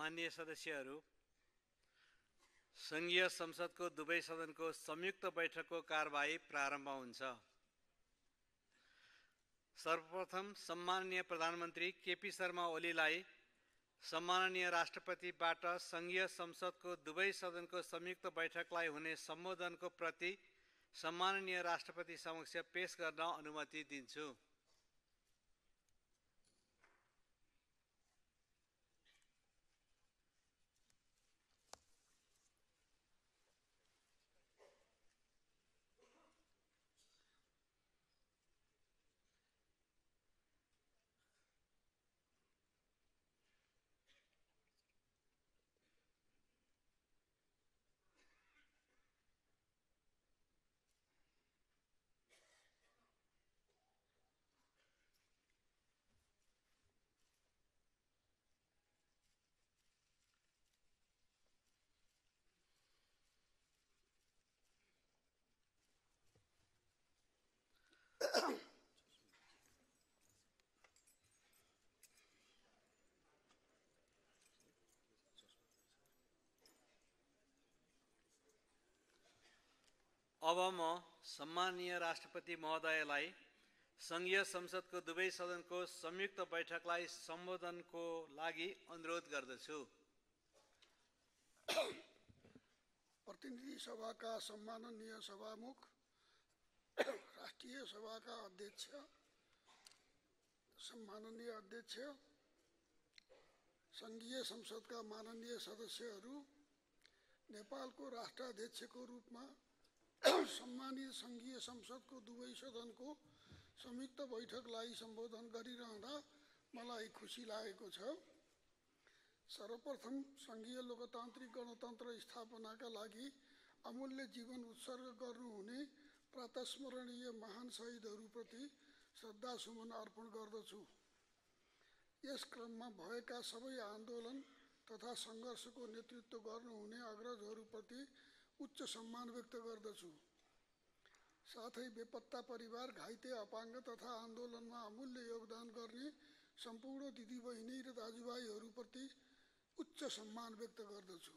माननीय सदस्यहरू, संघीय संसदको दुवै सदनको संयुक्त बैठकको कार्यवाही प्रारम्भ हुन्छ। सर्वप्रथम सम्माननीय प्रधानमन्त्री केपी शर्मा ओलीलाई सम्माननीय राष्ट्रपतिबाट संघीय संसदको दुवै सदनको संयुक्त बैठकलाई हुने सम्बोधनको प्रति सम्माननीय राष्ट्रपति समक्ष पेश गर्न अनुमति दिन्छु। अब म सम्माननीय राष्ट्रपति महोदयलाई संघीय संसदको दुवै सदनको संयुक्त बैठकलाई सम्बोधनको लागि अनुरोध गर्दछु। प्रतिनिधि सभाका सम्माननीय सभामुख, राष्ट्रिय सभाका अध्यक्ष, सम्माननीय अध्यक्ष, संघीय संसदका माननीय सदस्यहरू, नेपालको राष्ट्राध्यक्षको रूपमा सम्मानित संघीय संसदको दुवै सदनको संयुक्त बैठकलाई सम्बोधन गरिरहँदा मलाई खुसी लागेको छ। सर्वप्रथम संघीय लोकतान्त्रिक गणतन्त्र स्थापनाका लागि अमूल्य जीवन उत्सर्ग गर्नुहुने प्रातस्मरणीय महान शहीदहरूप्रति श्रद्धासुमन अर्पण गर्दछु। यस क्रममा भएका सबै आन्दोलन तथा सङ्घर्षको नेतृत्व गर्नुहुने अग्रजहरूप्रति उच्च सम्मान व्यक्त गर्दछु। साथै बेपत्ता परिवार, घाइते, अपाङ्ग तथा आन्दोलनमा अमूल्य योगदान गर्ने सम्पूर्ण दिदीबहिनी र दाजुभाइहरूप्रति उच्च सम्मान व्यक्त गर्दछु।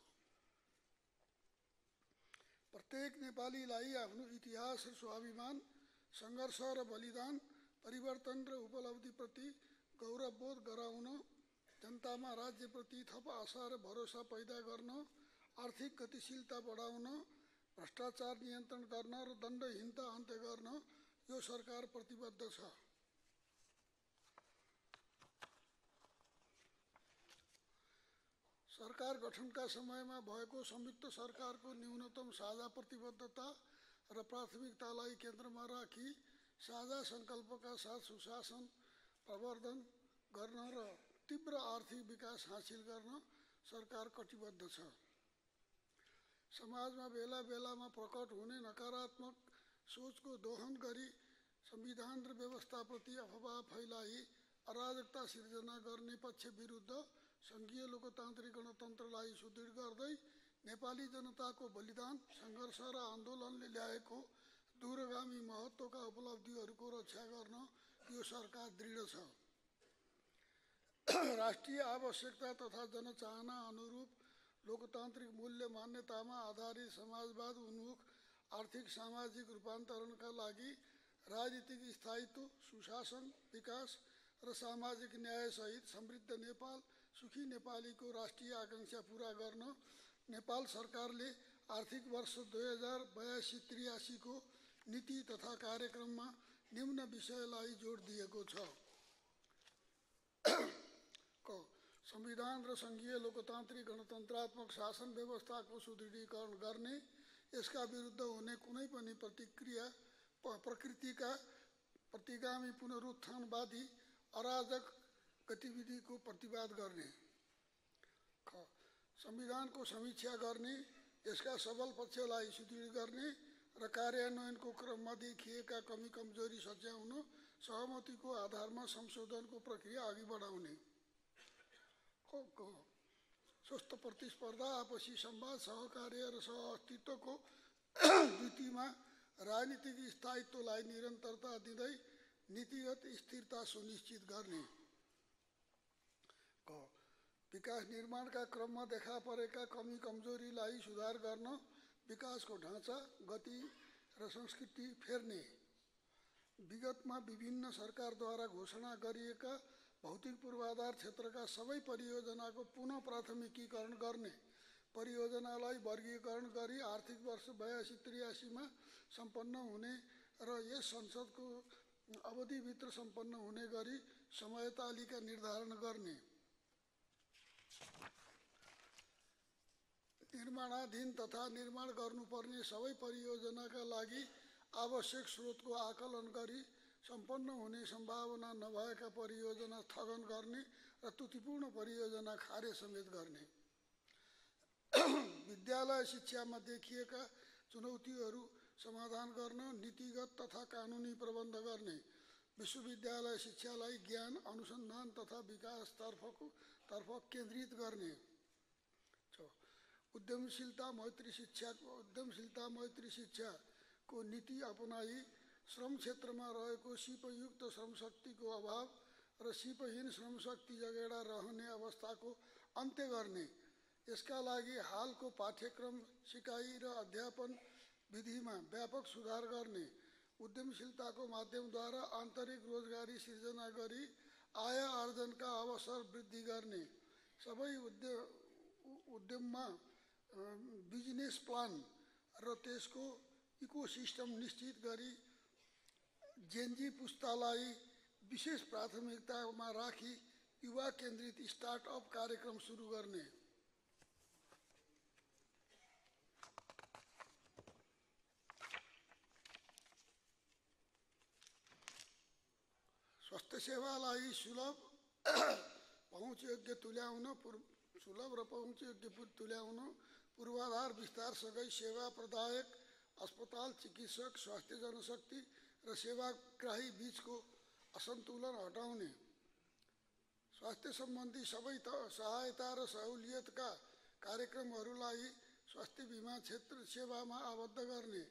प्रत्येक नेपालीलाई आफ्नो इतिहास र स्वाभिमान, सङ्घर्ष र बलिदान, परिवर्तन र उपलब्धिप्रति गौरवबोध गराउन, जनतामा राज्यप्रति थप आशा र भरोसा पैदा गर्न, आर्थिक गतिशीलता बढाउन, भ्रष्टाचार नियन्त्रण गर्न र दण्डहीनता अन्त्य गर्न यो सरकार प्रतिबद्ध छ। सरकार गठनका समयमा भएको संयुक्त सरकारको न्यूनतम साझा प्रतिबद्धता र प्राथमिकतालाई केन्द्रमा राखी साझा सङ्कल्पका साथ सुशासन प्रवर्धन गर्न र तीव्र आर्थिक विकास हासिल गर्न सरकार कटिबद्ध छ। समाजमा बेला बेलामा प्रकट हुने नकारात्मक सोचको दोहन गरी संविधान र व्यवस्थाप्रति अफवाह फैलाई अराजकता सिर्जना गर्ने पक्ष विरुद्ध संघीय लोकतान्त्रिक गणतन्त्रलाई सुदृढ गर्दै नेपाली जनताको बलिदान, सङ्घर्ष र आन्दोलनले ल्याएको दूरगामी महत्त्वका उपलब्धिहरूको रक्षा गर्न यो सरकार दृढ छ। राष्ट्रिय आवश्यकता तथा जनचाहना अनुरूप लोकतान्त्रिक मूल्य मान्यतामा आधारित समाजवाद उन्मुख आर्थिक सामाजिक रूपान्तरणका लागि राजनीतिक स्थायित्व, सुशासन, विकास र सामाजिक न्यायसहित समृद्ध नेपाल, सुखी नेपालीको राष्ट्रिय आकांक्षा पूरा गर्न नेपाल सरकारले आर्थिक वर्ष 2082-83 को नीति तथा कार्यक्रममा निम्न विषयलाई जोड दिएको छ। संविधान र संघीय लोकतान्त्रिक गणतन्त्रात्मक शासन व्यवस्थाको सुदृढीकरण गर्ने, यसका विरुद्ध हुने कुनै पनि प्रकृतिका प्रतिगामी पुनरुत्थानवादी अराजक गतिविधिको प्रतिवाद गर्ने। संविधानको समीक्षा गर्ने, यसका सबल पक्षलाई सुदृढ गर्ने र कार्यान्वयनको क्रममा देखिएका कमी कमजोरी सच्याउन सहमतिको आधारमा संशोधनको प्रक्रिया अघि बढाउने। स्वस्थ प्रतिस्पर्धा, आपसी संवाद, सहकार्य र सहअस्तित्वको नीतिमा राजनीतिक स्थायित्वलाई निरन्तरता दिँदै नीतिगत स्थिरता सुनिश्चित गर्ने। विकास निर्माणका क्रममा देखा परेका कमी कमजोरीलाई सुधार गर्न विकासको ढाँचा, गति र संस्कृति फेर्ने, विगतमा विभिन्न सरकारद्वारा घोषणा गरिएका भौतिक पूर्वाधार क्षेत्रका सबै परियोजनाको पुनः प्राथमिकीकरण गर्ने, परियोजनालाई वर्गीकरण गरी आर्थिक वर्ष 82-83 मा सम्पन्न हुने र यस संसदको अवधिभित्र सम्पन्न हुने गरी समयतालिका निर्धारण गर्ने, निर्माणाधीन तथा निर्माण गर्नुपर्ने सबै परियोजनाका लागि आवश्यक स्रोतको आकलन गरी सम्पन्न हुने सम्भावना नभएका परियोजना स्थगन गर्ने र त्रुटिपूर्ण परियोजना खारेज समेत गर्ने, विद्यालय शिक्षामा देखिएका चुनौतीहरू समाधान गर्न नीतिगत तथा कानुनी प्रबन्ध गर्ने, विश्वविद्यालय शिक्षालाई ज्ञान अनुसन्धान तथा विकासतर्फ केन्द्रित गर्ने, उद्यमशीलता मैत्री शिक्षाको नीति अपनाई श्रम क्षेत्रमा रहेको सिपयुक्त श्रमशक्तिको अभाव र सिपहीन श्रमशक्ति जगेडा रहने अवस्थाको अन्त्य गर्ने, यसका लागि हालको पाठ्यक्रम, सिकाइ र अध्यापन विधिमा व्यापक सुधार गर्ने, उद्यमशीलताको माध्यमद्वारा आन्तरिक रोजगारी सिर्जना गरी आय आर्जनका अवसर वृद्धि गर्ने, सबै उद्यममा बिजनेस प्लान र त्यसको इकोसिस्टम निश्चित गरी जेनजी पुस्तालाई विशेष प्राथमिकतामा राखी युवा केन्द्रित स्टार्टअप कार्यक्रम सुरु गर्ने, स्वास्थ्य सेवालाई सुलभ र पहुँचयोग्य तुल्याउन पूर्वाधार विस्तार सँगै सेवा प्रदायक, अस्पताल, चिकित्सक, स्वास्थ्य जनशक्ति र सेवाग्राही बीचको असन्तुलन हटाउने, स्वास्थ्य सम्बन्धी सबै सहायता र सहुलियतका कार्यक्रमहरूलाई स्वास्थ्य बीमा क्षेत्र सेवामा आबद्ध गर्ने,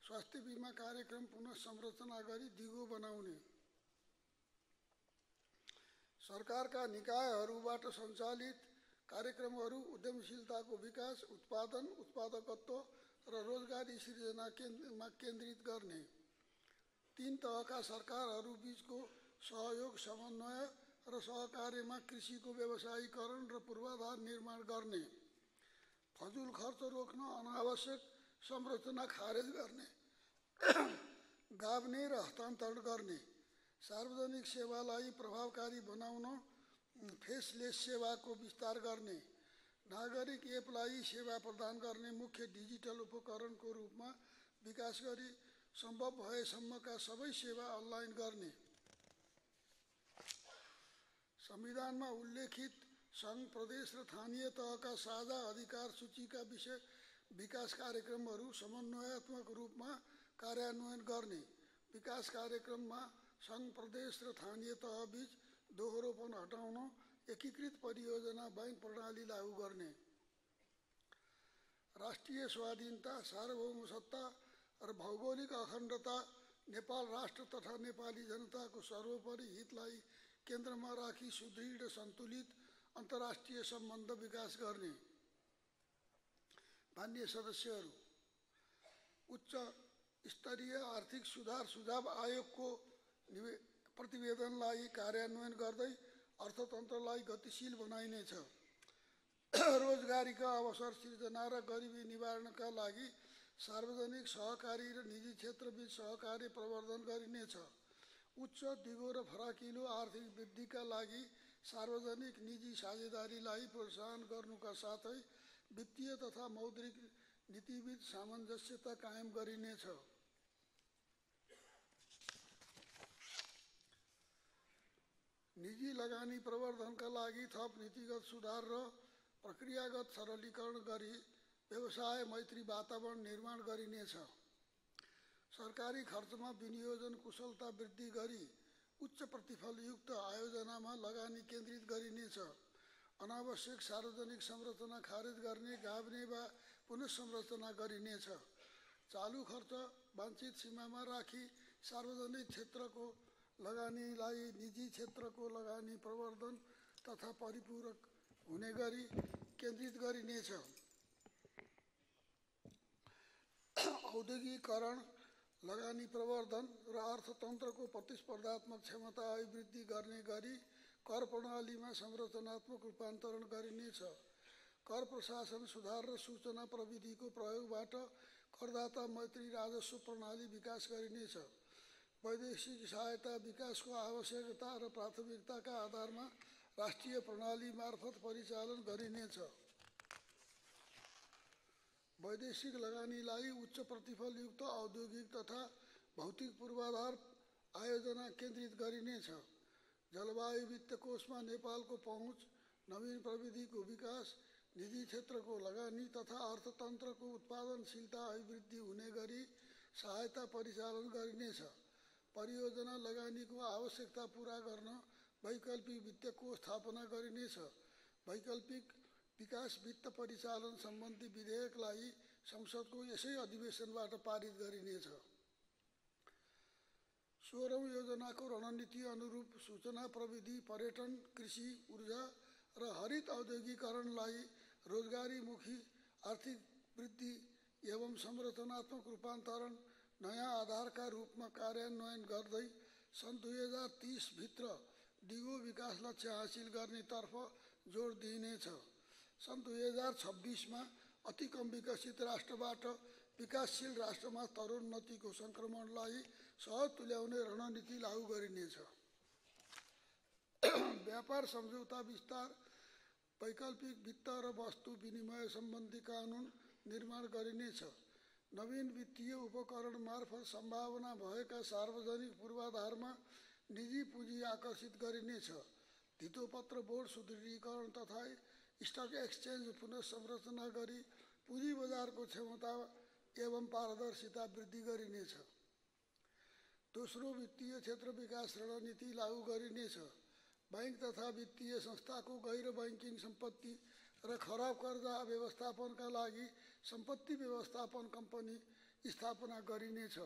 स्वास्थ्य बीमा कार्यक्रम पुनः संरचना गरी दिगो बनाउने, सरकारका निकायहरूबाट सञ्चालित कार्यक्रमहरू उद्यमशीलताको विकास, उत्पादन, उत्पादकत्व र रोजगारी सिर्जनामा केन्द्रित गर्ने, 3 तहका सरकारहरू बीचको सहयोग, समन्वय र सहकार्यमा कृषिको व्यवसायीकरण र पूर्वाधार निर्माण गर्ने, फजुल खर्च रोक्न अनावश्यक संरचना खारेज गर्ने, गाभ्ने र हस्तान्तरण गर्ने, सार्वजनिक सेवालाई प्रभावकारी बनाउन फेसलेस सेवाको विस्तार गर्ने, नागरिक एपलाई सेवा प्रदान गर्ने मुख्य डिजिटल उपकरणको रूपमा विकास गरी सम्भव भएसम्मका सबै सेवा अनलाइन गर्ने, संविधानमा उल्लेखित सङ्घ, प्रदेश र स्थानीय तहका साझा अधिकार सूचीका विकास कार्यक्रमहरू समन्वयात्मक रूपमा कार्यान्वयन गर्ने, विकास कार्यक्रममा सङ्घ, प्रदेश र स्थानीय तहबीच दोहोरोपन हटाउन एकीकृत परियोजना बैंक प्रणाली लागू गर्ने, राष्ट्रिय स्वाधीनता, सार्वभौमसत्ता र भौगोलिक अखण्डता, नेपाल राष्ट्र तथा नेपाली जनताको सर्वोपरि हितलाई केन्द्रमा राखी सुदृढ सन्तुलित अन्तर्राष्ट्रिय सम्बन्ध विकास गर्ने। मान्य सदस्यहरू, उच्च स्तरीय आर्थिक सुधार सुझाव आयोगको प्रतिवेदनलाई कार्यान्वयन गर्दै अर्थतन्त्रलाई गतिशील बनाइनेछ। रोजगारीका अवसर सिर्जना र गरिबी निवारणका लागि सार्वजनिक, सहकारी र निजी क्षेत्रबीच सहकार्य प्रवर्धन गरिनेछ। उच्च, दिगो र फराकिलो आर्थिक वृद्धिका लागि सार्वजनिक निजी साझेदारीलाई प्रोत्साहन गर्नुका साथै वित्तीय तथा मौद्रिक नीतिबीच सामञ्जस्यता कायम गरिनेछ। निजी लगानी प्रवर्धनका लागि थप नीतिगत सुधार र प्रक्रियागत सरलीकरण गरी व्यवसाय मैत्री वातावरण निर्माण गरिनेछ। सरकारी खर्चमा विनियोजन कुशलता वृद्धि गरी उच्च प्रतिफलयुक्त आयोजनामा लगानी केन्द्रित गरिनेछ। अनावश्यक सार्वजनिक संरचना खारेज गर्ने, गाभ्ने वा पुनः संरचना गरिनेछ। चालू खर्च वाञ्छित सीमामा राखी सार्वजनिक क्षेत्रको लगानीलाई निजी क्षेत्रको लगानी प्रवर्धन तथा परिपूरक हुने गरी केन्द्रित गरिनेछ। औद्योगिकीकरण, लगानी प्रवर्धन र अर्थतन्त्रको प्रतिस्पर्धात्मक क्षमता अभिवृद्धि गर्ने गरी कर प्रणालीमा संरचनात्मक रूपान्तरण गरिनेछ। कर प्रशासन सुधार र सूचना प्रविधिको प्रयोगबाट करदाता मैत्री राजस्व प्रणाली विकास गरिनेछ। वैदेशिक सहायता विकासको आवश्यकता र प्राथमिकताका आधारमा राष्ट्रिय प्रणाली मार्फत परिचालन गरिनेछ। वैदेशिक लगानीलाई उच्च प्रतिफलयुक्त औद्योगिक तथा भौतिक पूर्वाधार आयोजना केन्द्रित गरिनेछ। जलवायु वित्तकोषमा नेपालको पहुँच, नवीन प्रविधिको विकास, निजी क्षेत्रको लगानी तथा अर्थतन्त्रको उत्पादनशीलता अभिवृद्धि हुने गरी सहायता परिचालन गरिनेछ। परियोजना लगानीको आवश्यकता पूरा गर्न वैकल्पिक वित्तकोष स्थापना गरिनेछ। वैकल्पिक विकास वित्त परिचालन सम्बन्धी विधेयकलाई संसदको यसै अधिवेशनबाट पारित गरिनेछ। 16औं योजनाको रणनीति अनुरूप सूचना प्रविधि, पर्यटन, कृषि, ऊर्जा र हरित औद्योगिकरणलाई रोजगारीमुखी आर्थिक वृद्धि एवं संरचनात्मक रूपान्तरण नयाँ आधारका रूपमा कार्यान्वयन गर्दै सन् 2030 भित्र दिगो विकास लक्ष्य हासिल गर्नेतर्फ जोड दिइनेछ। सन् 2026 मा अति कम विकसित राष्ट्रबाट विकासशील राष्ट्रमा तरोन्नतिको सङ्क्रमणलाई सहज तुल्याउने रणनीति लागू गरिनेछ। व्यापार सम्झौता विस्तार, वैकल्पिक वित्त र वस्तु विनिमय सम्बन्धी कानुन निर्माण गरिनेछ। नवीन वित्तीय उपकरण मार्फत सम्भावना भएका सार्वजनिक पूर्वाधारमा निजी पुँजी आकर्षित गरिनेछ। धितोपत्र बोर्ड सुदृढीकरण तथा स्टक एक्सचेन्ज पुनः संरचना गरी पुँजी बजारको क्षमता एवं पारदर्शिता वृद्धि गरिनेछ। दोस्रो वित्तीय क्षेत्र विकास रणनीति लागू गरिनेछ। बैंक तथा वित्तीय संस्थाको गैर बैंकिङ सम्पत्ति र खराब कर्जा व्यवस्थापनका लागि सम्पत्ति व्यवस्थापन कम्पनी स्थापना गरिनेछ।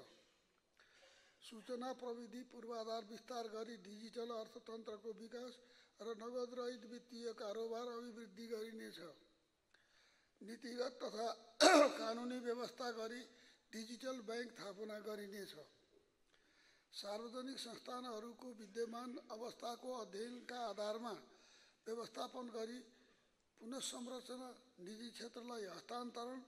सूचना प्रविधि पूर्वाधार विस्तार गरी डिजिटल अर्थतन्त्रको विकास र नगद रहित वित्तीय कारोबार अभिवृद्धि गरिनेछ। नीतिगत तथा कानुनी व्यवस्था गरी डिजिटल बैंक स्थापना गरिनेछ। सार्वजनिक संस्थानहरूको विद्यमान अवस्थाको अध्ययनका आधारमा व्यवस्थापन गरी पुनः संरचना, निजी क्षेत्रलाई हस्तान्तरण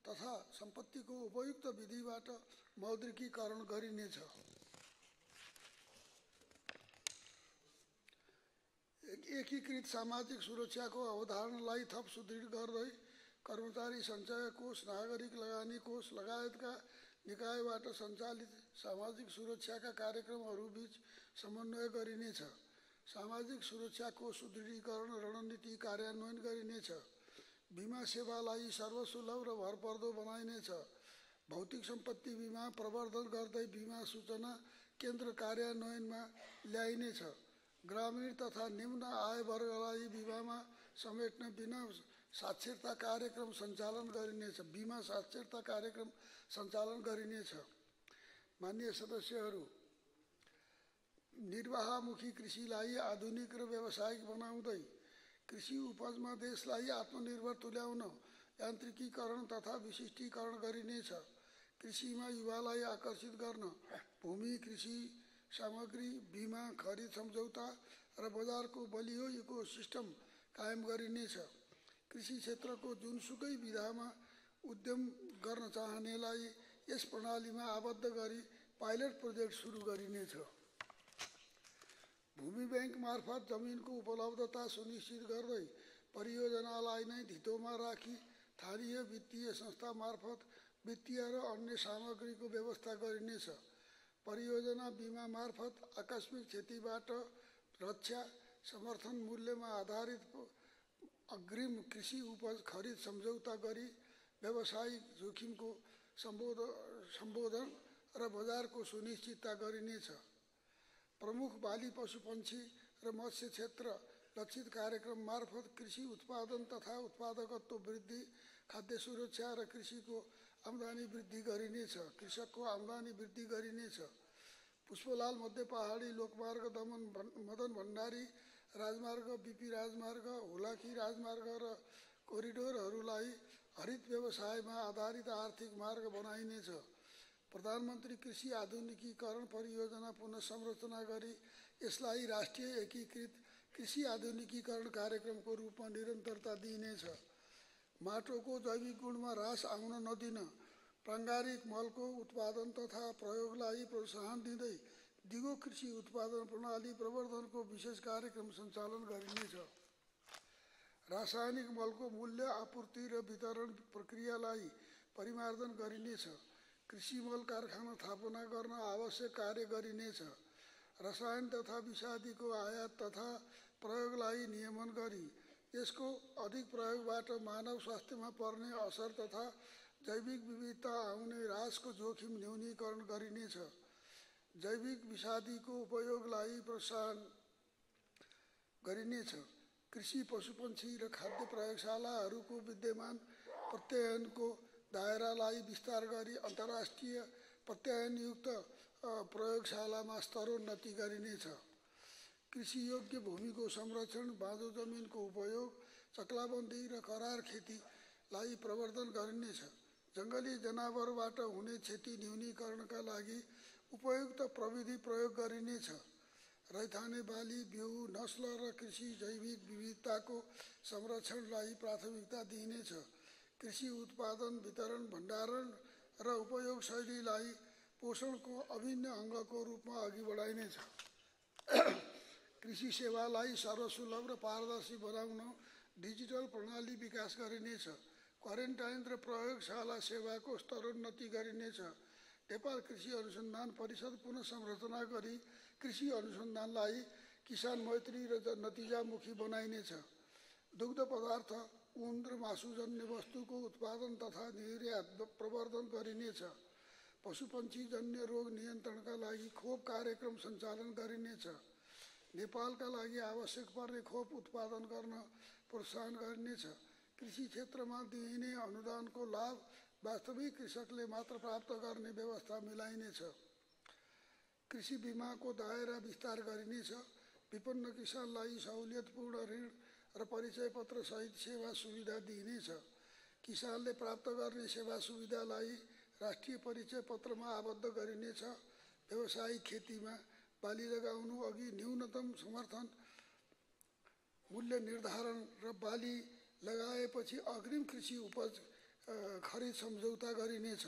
तथा सम्पत्तिको उपयुक्त विधिबाट मौद्रिकीकरण गरिनेछ। एकीकृत सामाजिक सुरक्षाको अवधारणालाई थप सुदृढ गर्दै कर्मचारी सञ्चय कोष, नागरिक लगानी कोष लगायतका निकायबाट सञ्चालित सामाजिक सुरक्षाका कार्यक्रमहरूबीच समन्वय गरिनेछ। सामाजिक सुरक्षाको सुदृढीकरण रणनीति कार्यान्वयन गरिनेछ। बिमा सेवालाई सर्वसुलभ र भरपर्दो बनाइनेछ। भौतिक सम्पत्ति बिमा प्रवर्धन गर्दै बिमा सूचना केन्द्र कार्यान्वयनमा ल्याइनेछ। ग्रामीण तथा निम्न आय वर्गलाई बिमामा समेट्न बिना साक्षरता कार्यक्रम सञ्चालन गरिनेछ। बिमा साक्षरता कार्यक्रम सञ्चालन गरिनेछ। माननीय सदस्यहरू, निर्वाहमुखी कृषिलाई आधुनिक र व्यावसायिक बनाउँदै कृषि उपजमा देशलाई आत्मनिर्भर तुल्याउन यान्त्रिकीकरण तथा विशिष्टीकरण गरिनेछ। कृषिमा युवालाई आकर्षित गर्न भूमि, कृषि सामग्री, बिमा, खरिद सम्झौता र बजारको बलियो इकोसिस्टम कायम गरिनेछ। कृषि क्षेत्रको जुनसुकै विधामा उद्यम गर्न चाहनेलाई यस प्रणालीमा आबद्ध गरी पाइलट प्रोजेक्ट सुरु गरिनेछ। भूमि बैंक मार्फत जमिनको उपलब्धता सुनिश्चित गर्दै परियोजनालाई नै धितोमा राखी स्थानीय वित्तीय संस्था मार्फत वित्तीय र अन्य सामग्रीको व्यवस्था गरिनेछ। परियोजना बिमा मार्फत आकस्मिक क्षतिबाट रक्षा, समर्थन मूल्यमा आधारित अग्रिम कृषि उपज खरिद सम्झौता गरी व्यावसायिक जोखिमको सम्बोधन र बजारको सुनिश्चितता गरिनेछ। प्रमुख बाली पशुपन्छी र मत्स्य क्षेत्र लक्षित कार्यक्रम मार्फत कृषि उत्पादन तथा उत्पादकत्व वृद्धि, खाद्य सुरक्षा र कृषिको आम्दानी वृद्धि गरिनेछ। कृषकको आम्दानी वृद्धि गरिनेछ। पुष्पलाल मध्य पहाडी लोकमार्ग मदन भण्डारी राजमार्ग, बीपी राजमार्ग, हुलाकी राजमार्ग र कोरिडोरहरूलाई हरित व्यवसायमा आधारित आर्थिक मार्ग बनाइनेछ। प्रधानमन्त्री कृषि आधुनिकीकरण परियोजना पुनः संरचना गरी यसलाई राष्ट्रिय एकीकृत कृषि आधुनिकीकरण कार्यक्रमको रूपमा निरन्तरता दिइनेछ। माटोको जैविक गुणमा ह्रास आउन नदिन प्राङ्गारिक मलको उत्पादन तथा प्रयोगलाई प्रोत्साहन दिँदै दिगो कृषि उत्पादन प्रणाली प्रवर्धनको विशेष कार्यक्रम सञ्चालन गरिनेछ। रासायनिक मलको मूल्य, आपूर्ति र वितरण प्रक्रियालाई परिमार्जन गरिनेछ। कृषि मल कारखाना स्थापना गर्न आवश्यक कार्य गरिनेछ। रसायन तथा विषादीको आयात तथा प्रयोगलाई नियमन गरी यसको अधिक प्रयोगबाट मानव स्वास्थ्यमा पर्ने असर तथा जैविक विविधता आउने ह्रासको जोखिम न्यूनीकरण गरिनेछ। जैविक विषादीको उपयोगलाई प्रोत्साहन गरिनेछ। कृषि, पशुपन्छी र खाद्य प्रयोगशालाहरूको विद्यमान प्रत्यायनको दायरालाई विस्तार गरी अन्तर्राष्ट्रिय प्रत्यायनयुक्त प्रयोगशालामा स्तरोन्नति गरिनेछ। कृषियोग्य भूमिको संरक्षण, बाँझो जमिनको उपयोग, चक्लाबन्दी र करार खेतीलाई प्रवर्धन गरिनेछ। जङ्गली जनावरबाट हुने क्षति न्यूनीकरणका लागि उपयुक्त प्रविधि प्रयोग गरिनेछ। रैथाने बाली, बिउ, नस्ल र कृषि जैविक विविधताको संरक्षणलाई प्राथमिकता दिइनेछ। कृषि उत्पादन, वितरण, भण्डारण र उपयोग शैलीलाई पोषणको अभिन्न अङ्गको रूपमा अघि बढाइनेछ। कृषि सेवालाई सर्वसुलभ र पारदर्शी बनाउन डिजिटल प्रणाली विकास गरिनेछ। क्वारेन्टाइन र प्रयोगशाला सेवाको स्तरोन्नति गरिनेछ। नेपाल कृषि अनुसन्धान परिषद पुनः संरचना गरी कृषि अनुसन्धानलाई किसान मैत्री र नतिजामुखी बनाइनेछ। दुग्ध पदार्थ, ऊन र मासुजन्य वस्तुको उत्पादन तथा निर्यात प्रवर्धन गरिनेछ। पशुपन्छीजन्य रोग नियन्त्रणका लागि खोप कार्यक्रम सञ्चालन गरिनेछ। नेपालका लागि आवश्यक पर्ने खोप उत्पादन गर्न प्रोत्साहन गरिनेछ। कृषि क्षेत्रमा दिइने अनुदानको लाभ वास्तविक कृषकले मात्र प्राप्त गर्ने व्यवस्था मिलाइनेछ। कृषि बीमाको दायरा विस्तार गरिनेछ। विपन्न किसानलाई सहुलियतपूर्ण ऋण र परिचय पत्र सहित सेवा सुविधा दिइनेछ। किसानले प्राप्त गर्ने सेवा सुविधालाई राष्ट्रिय परिचय पत्रमा आबद्ध गरिनेछ। व्यावसायिक खेतीमा बाली लगाउनु अघि न्यूनतम समर्थन मूल्य निर्धारण र बाली लगाएपछि अग्रिम कृषि उपज खरिद सम्झौता गरिनेछ।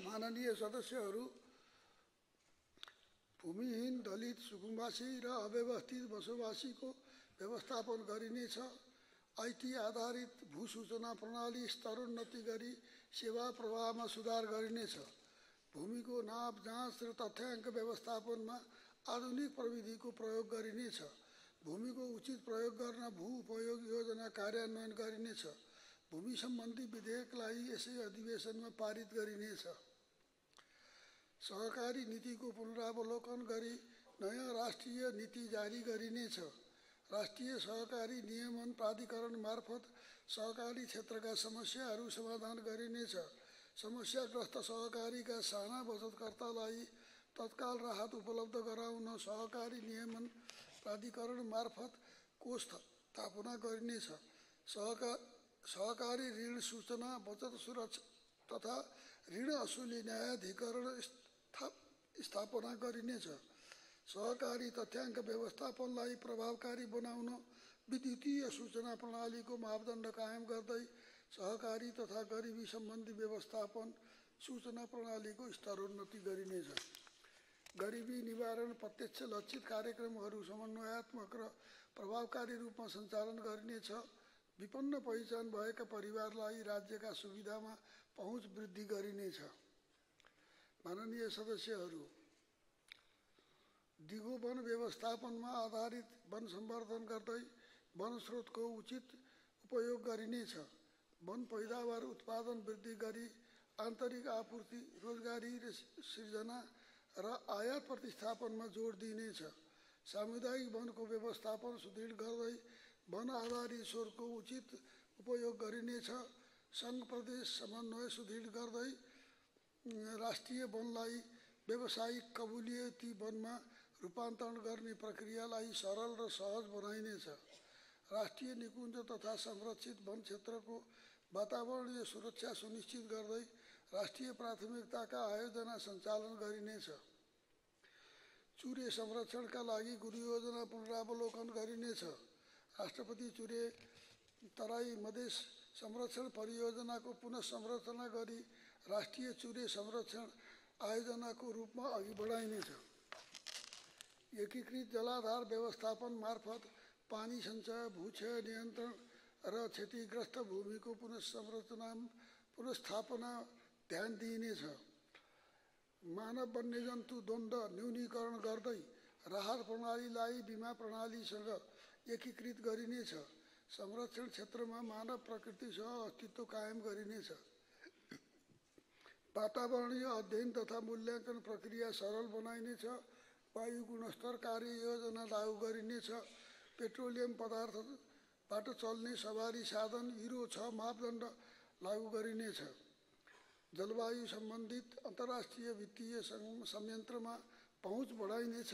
माननीय सदस्यहरू, भूमिहीन, दलित, सुकुम्बासी र अव्यवस्थित बसोबासीको व्यवस्थापन गरिनेछ। आइटी आधारित भूसूचना प्रणाली स्तरोन्नति गरी सेवा प्रवाहमा सुधार गरिनेछ। भूमिको नाप, जाँच र तथ्याङ्क व्यवस्थापनमा आधुनिक प्रविधिको प्रयोग गरिनेछ। भूमिको उचित प्रयोग गर्न भू उपयोग योजना कार्यान्वयन गरिनेछ। भूमि सम्बन्धी विधेयकलाई यसै अधिवेशनमा पारित गरिनेछ। सहकारी नीतिको पुनरावलोकन गरी नयाँ राष्ट्रिय नीति जारी गरिनेछ। राष्ट्रिय सहकारी नियमन प्राधिकरण मार्फत सहकारी क्षेत्रका समस्याहरू समाधान गरिनेछ। समस्याग्रस्त सहकारीका साना बचतकर्तालाई तत्काल राहत उपलब्ध गराउन सहकारी नियमन प्राधिकरण मार्फत कोष स्थापना गरिनेछ। सहकारी ऋण सूचना, बचत सुरक्षा तथा ऋण असुली न्यायाधिकरण स्थापना गरिनेछ। सहकारी तथ्याङ्क व्यवस्थापनलाई प्रभावकारी बनाउन विद्युतीय सूचना प्रणालीको मापदण्ड कायम गर्दै सहकारी तथा गरिबी सम्बन्धी व्यवस्थापन सूचना प्रणालीको स्तरोन्नति गरिनेछ। गरिबी निवारण प्रत्यक्ष लक्षित कार्यक्रमहरू समन्वयात्मक र प्रभावकारी रूपमा सञ्चालन गरिनेछ। विपन्न पहिचान भएका परिवारलाई राज्यका सुविधामा पहुँच वृद्धि गरिनेछ। माननीय सदस्यहरू, दिगो वन व्यवस्थापनमा आधारित वन सम्वर्धन गर्दै वन स्रोतको उचित उपयोग गरिनेछ। वन पैदावार उत्पादन वृद्धि गरी आन्तरिक आपूर्ति, रोजगारी सृजना र आयात प्रतिस्थापनमा जोड दिइनेछ। सामुदायिक वनको व्यवस्थापन सुदृढ गर्दै वन आधारित स्रोतको उचित उपयोग गरिनेछ। सङ्घ प्रदेश समन्वय सुदृढ गर्दै राष्ट्रिय वनलाई व्यावसायिक कबुलियती वनमा रूपान्तरण गर्ने प्रक्रियालाई सरल र सहज बनाइनेछ। राष्ट्रिय निकुञ्ज तथा संरक्षित वन क्षेत्रको वातावरणीय सुरक्षा सुनिश्चित गर्दै राष्ट्रिय प्राथमिकताका आयोजना सञ्चालन गरिनेछ। चुरे संरक्षणका लागि गुरुयोजना पुनरावलोकन गरिनेछ। राष्ट्रपति चुरे तराई मधेस संरक्षण परियोजनाको पुनः संरचना गरी राष्ट्रिय चुरे संरक्षण आयोजनाको रूपमा अघि बढाइनेछ। एकीकृत जलाधार व्यवस्थापन मार्फत पानी सञ्चय, भूक्षय नियन्त्रण र क्षतिग्रस्त भूमिको पुनर्स्थापना ध्यान दिइनेछ। मानव वन्यजन्तु द्वन्द्व न्यूनीकरण गर्दै राहत प्रणालीलाई बीमा प्रणालीसँग एकीकृत गरिनेछ। संरक्षण क्षेत्रमा मानव प्रकृतिसँग अस्तित्व कायम गरिनेछ। वातावरणीय अध्ययन तथा मूल्याङ्कन प्रक्रिया सरल बनाइनेछ। वायु गुणस्तर कार्य योजना लागू गरिनेछ। पेट्रोलियम पदार्थबाट चल्ने सवारी साधन युरो 6 मापदण्ड लागू गरिनेछ। जलवायु सम्बन्धित अन्तर्राष्ट्रिय वित्तीय संयन्त्रमा पहुँच बढाइनेछ।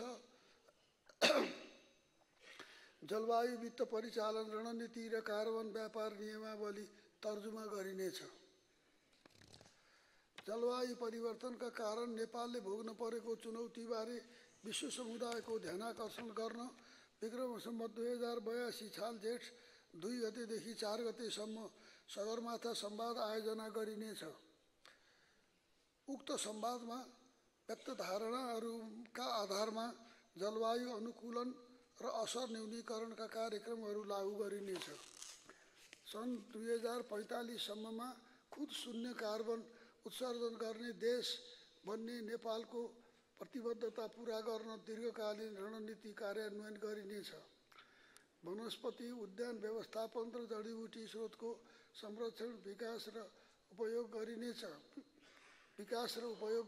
जलवायु वित्त परिचालन रणनीति र कार्बन व्यापार नियमावली तर्जुमा गरिनेछ। जलवायु परिवर्तनका कारण नेपालले भोग्न परेको चुनौतीबारे विश्व समुदायको ध्यानाकर्षण गर्न विक्रम सम्वत 2082 साल जेठ 2 गतेदेखि 4 गतेसम्म सगरमाथा संवाद आयोजना गरिनेछ। उक्त संवादमा व्यक्त धारणाहरूका आधारमा जलवायु अनुकूलन र असर न्यूनीकरणका कार्यक्रमहरू लागू गरिनेछ। सन् 2045 सम्ममा खुद शून्य कार्बन उत्सर्जन गर्ने देश बन्ने नेपालको प्रतिबद्धता पूरा गर्न दीर्घकालीन रणनीति कार्यान्वयन गरिनेछ। वनस्पति उद्यान व्यवस्थापन र जडीबुटी स्रोतको संरक्षण विकास र उपयोग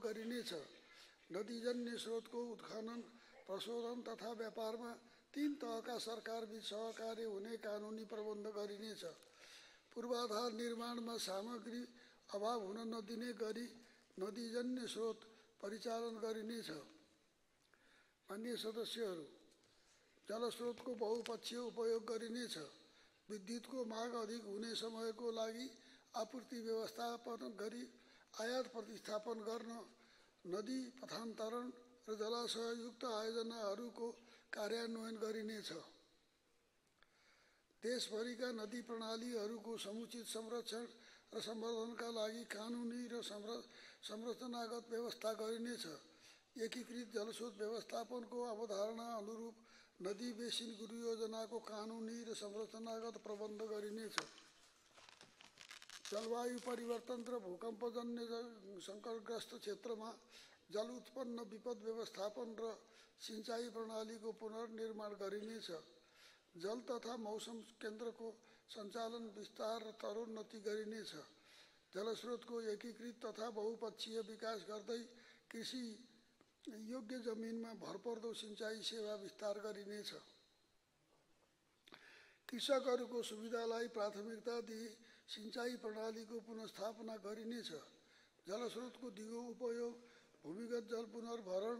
गरिनेछ। नदीजन्य स्रोतको उत्खनन, प्रशोधन तथा व्यापारमा 3 तहका सरकारबीच सहकार्य हुने कानुनी प्रबन्ध गरिनेछ। पूर्वाधार निर्माणमा सामग्री अभाव हुन नदिने गरी नदीजन्य स्रोत परिचालन गरिनेछ। माननीय सदस्यहरू, जलस्रोतको बहुपक्षीय उपयोग गरिनेछ। विद्युतको माग अधिक हुने समयको लागि आपूर्ति व्यवस्थापन गरी आयात प्रतिस्थापन गर्न नदी पथान्तरण र जलाशययुक्त आयोजनाहरूको कार्यान्वयन गरिनेछ। देशभरिका नदी प्रणालीहरूको समुचित संरक्षण र सम्वर्धनका लागि कानुनी र संरचनागत व्यवस्था गरिनेछ। एकीकृत जलस्रोत व्यवस्थापनको अवधारणा अनुरूप नदी बेसिन गुरुयोजनाको कानुनी र संरचनागत प्रबन्ध गरिनेछ। जलवायु परिवर्तन र भूकम्पजन्य सङ्कटग्रस्त क्षेत्रमा जल उत्पन्न विपद व्यवस्थापन र सिँचाइ प्रणालीको पुनर्निर्माण गरिनेछ। जल तथा मौसम केन्द्रको सञ्चालन विस्तार र तरोन्नति गरिनेछ। जलस्रोतको एकीकृत तथा बहुपक्षीय विकास गर्दै कृषि योग्य जमिनमा भरपर्दो सिँचाइ सेवा विस्तार गरिनेछ। कृषकहरूको सुविधालाई प्राथमिकता दिई सिँचाइ प्रणालीको पुनर्स्थापना गरिनेछ। जलस्रोतको दिगो उपयोग, भूमिगत जल पुनर्भरण,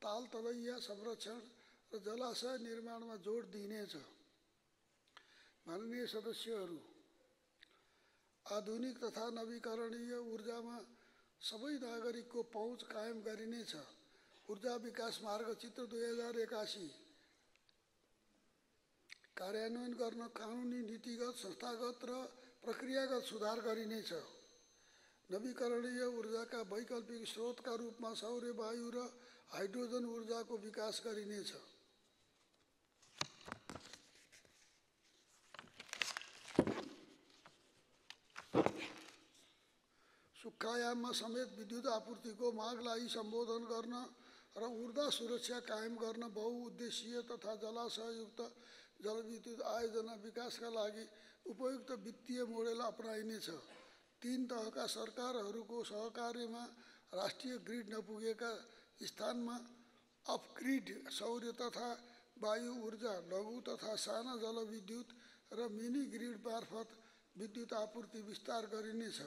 ताल तलैया संरक्षण र जलाशय निर्माणमा जोड दिइनेछ। माननीय सदस्यहरू, आधुनिक तथा नवीकरणीय ऊर्जामा सबै नागरिकको पहुँच कायम गरिनेछ। ऊर्जा विकास मार्गचित्र 2081 कार्यान्वयन गर्न कानुनी, नीतिगत, संस्थागत र प्रक्रियागत सुधार गरिनेछ। नवीकरणीय ऊर्जाका वैकल्पिक स्रोतका रूपमा सौर्य, वायु र हाइड्रोजन ऊर्जाको विकास गरिनेछ। सुक्खायाममा समेत विद्युत आपूर्तिको मागलाई सम्बोधन गर्न र ऊर्जा सुरक्षा कायम गर्न बहुउद्देश्यीय तथा जलाशययुक्त जलविद्युत आयोजना विकासका लागि उपयुक्त वित्तीय मोडेल अपनाइनेछ। 3 तहका सरकारहरूको सहकार्यमा राष्ट्रिय ग्रिड नपुगेका स्थानमा अफ-ग्रिड सौर्य तथा वायु ऊर्जा, लघु तथा साना जलविद्युत र मिनी ग्रिड मार्फत विद्युत आपूर्ति विस्तार गरिनेछ।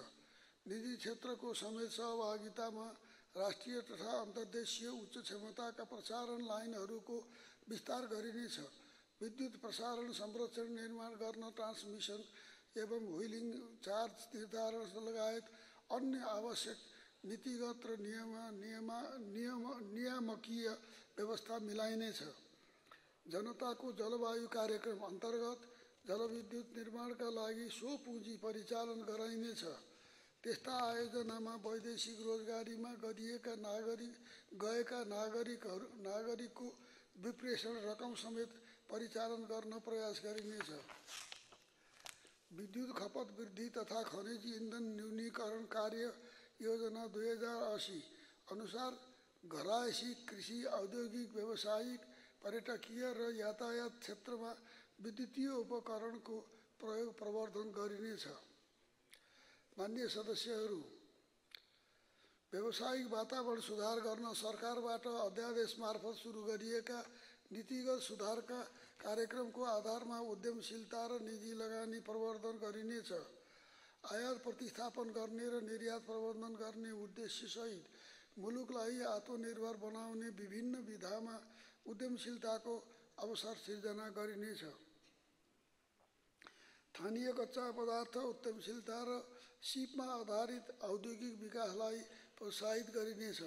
निजी क्षेत्रको समेत सहभागितामा राष्ट्रिय तथा अन्तर्देशीय उच्च क्षमताका प्रसारण लाइनहरूको विस्तार गरिनेछ। विद्युत प्रसारण संरक्षण निर्माण गर्न ट्रान्समिसन एवं व्हीलिङ चार्ज निर्धारण लगायत अन्य आवश्यक नीतिगत र नियामकीय व्यवस्था मिलाइनेछ। जनताको जलवायु कार्यक्रम अन्तर्गत जलविद्युत निर्माणका लागि सो पुँजी परिचालन गराइनेछ। त्यस्ता आयोजनामा वैदेशिक रोजगारीमा गएका नागरिकको विप्रेषण रकम समेत परिचालन गर्न प्रयास गरिनेछ। विद्युत खपत वृद्धि तथा खनिज इन्धन न्यूनीकरण कार्य योजना 2080 अनुसार घरायसी, कृषि, औद्योगिक, व्यावसायिक, पर्यटकीय र यातायात क्षेत्रमा विद्युतीय उपकरणको प्रयोग प्रवर्धन गरिनेछ। माननीय सदस्यहरू, व्यावसायिक वातावरण सुधार गर्न सरकारबाट अध्यादेश मार्फत सुरु गरिएका नीतिगत सुधारका कार्यक्रमको आधारमा उद्यमशीलता र निजी लगानी प्रवर्धन गरिनेछ। आयात प्रतिस्थापन गर्ने र निर्यात प्रबन्धन गर्ने उद्देश्यसहित मुलुकलाई आत्मनिर्भर बनाउने विभिन्न विधामा उद्यमशीलताको अवसर सिर्जना गरिनेछ। स्थानीय कच्चा पदार्थ उद्यमशीलता र सिपमा आधारित औद्योगिक विकासलाई प्रोत्साहित गरिनेछ।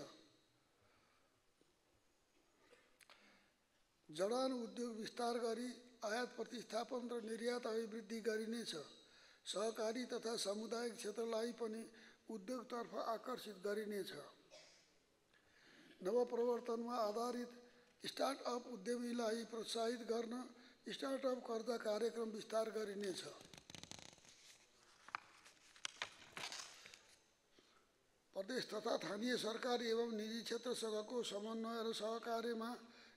जडान उद्योग विस्तार गरी आयात प्रतिस्थापन र निर्यात अभिवृद्धि गरिनेछ। सहकारी तथा सामुदायिक क्षेत्रलाई पनि उद्योगतर्फ आकर्षित गरिनेछ। नवप्रवर्तनमा आधारित स्टार्टअप उद्यमीलाई प्रोत्साहित गर्न स्टार्टअप कर्जा कार्यक्रम विस्तार गरिनेछ। प्रदेश तथा स्थानीय सरकार एवं निजी क्षेत्रसँगको समन्वय र सहकार्यमा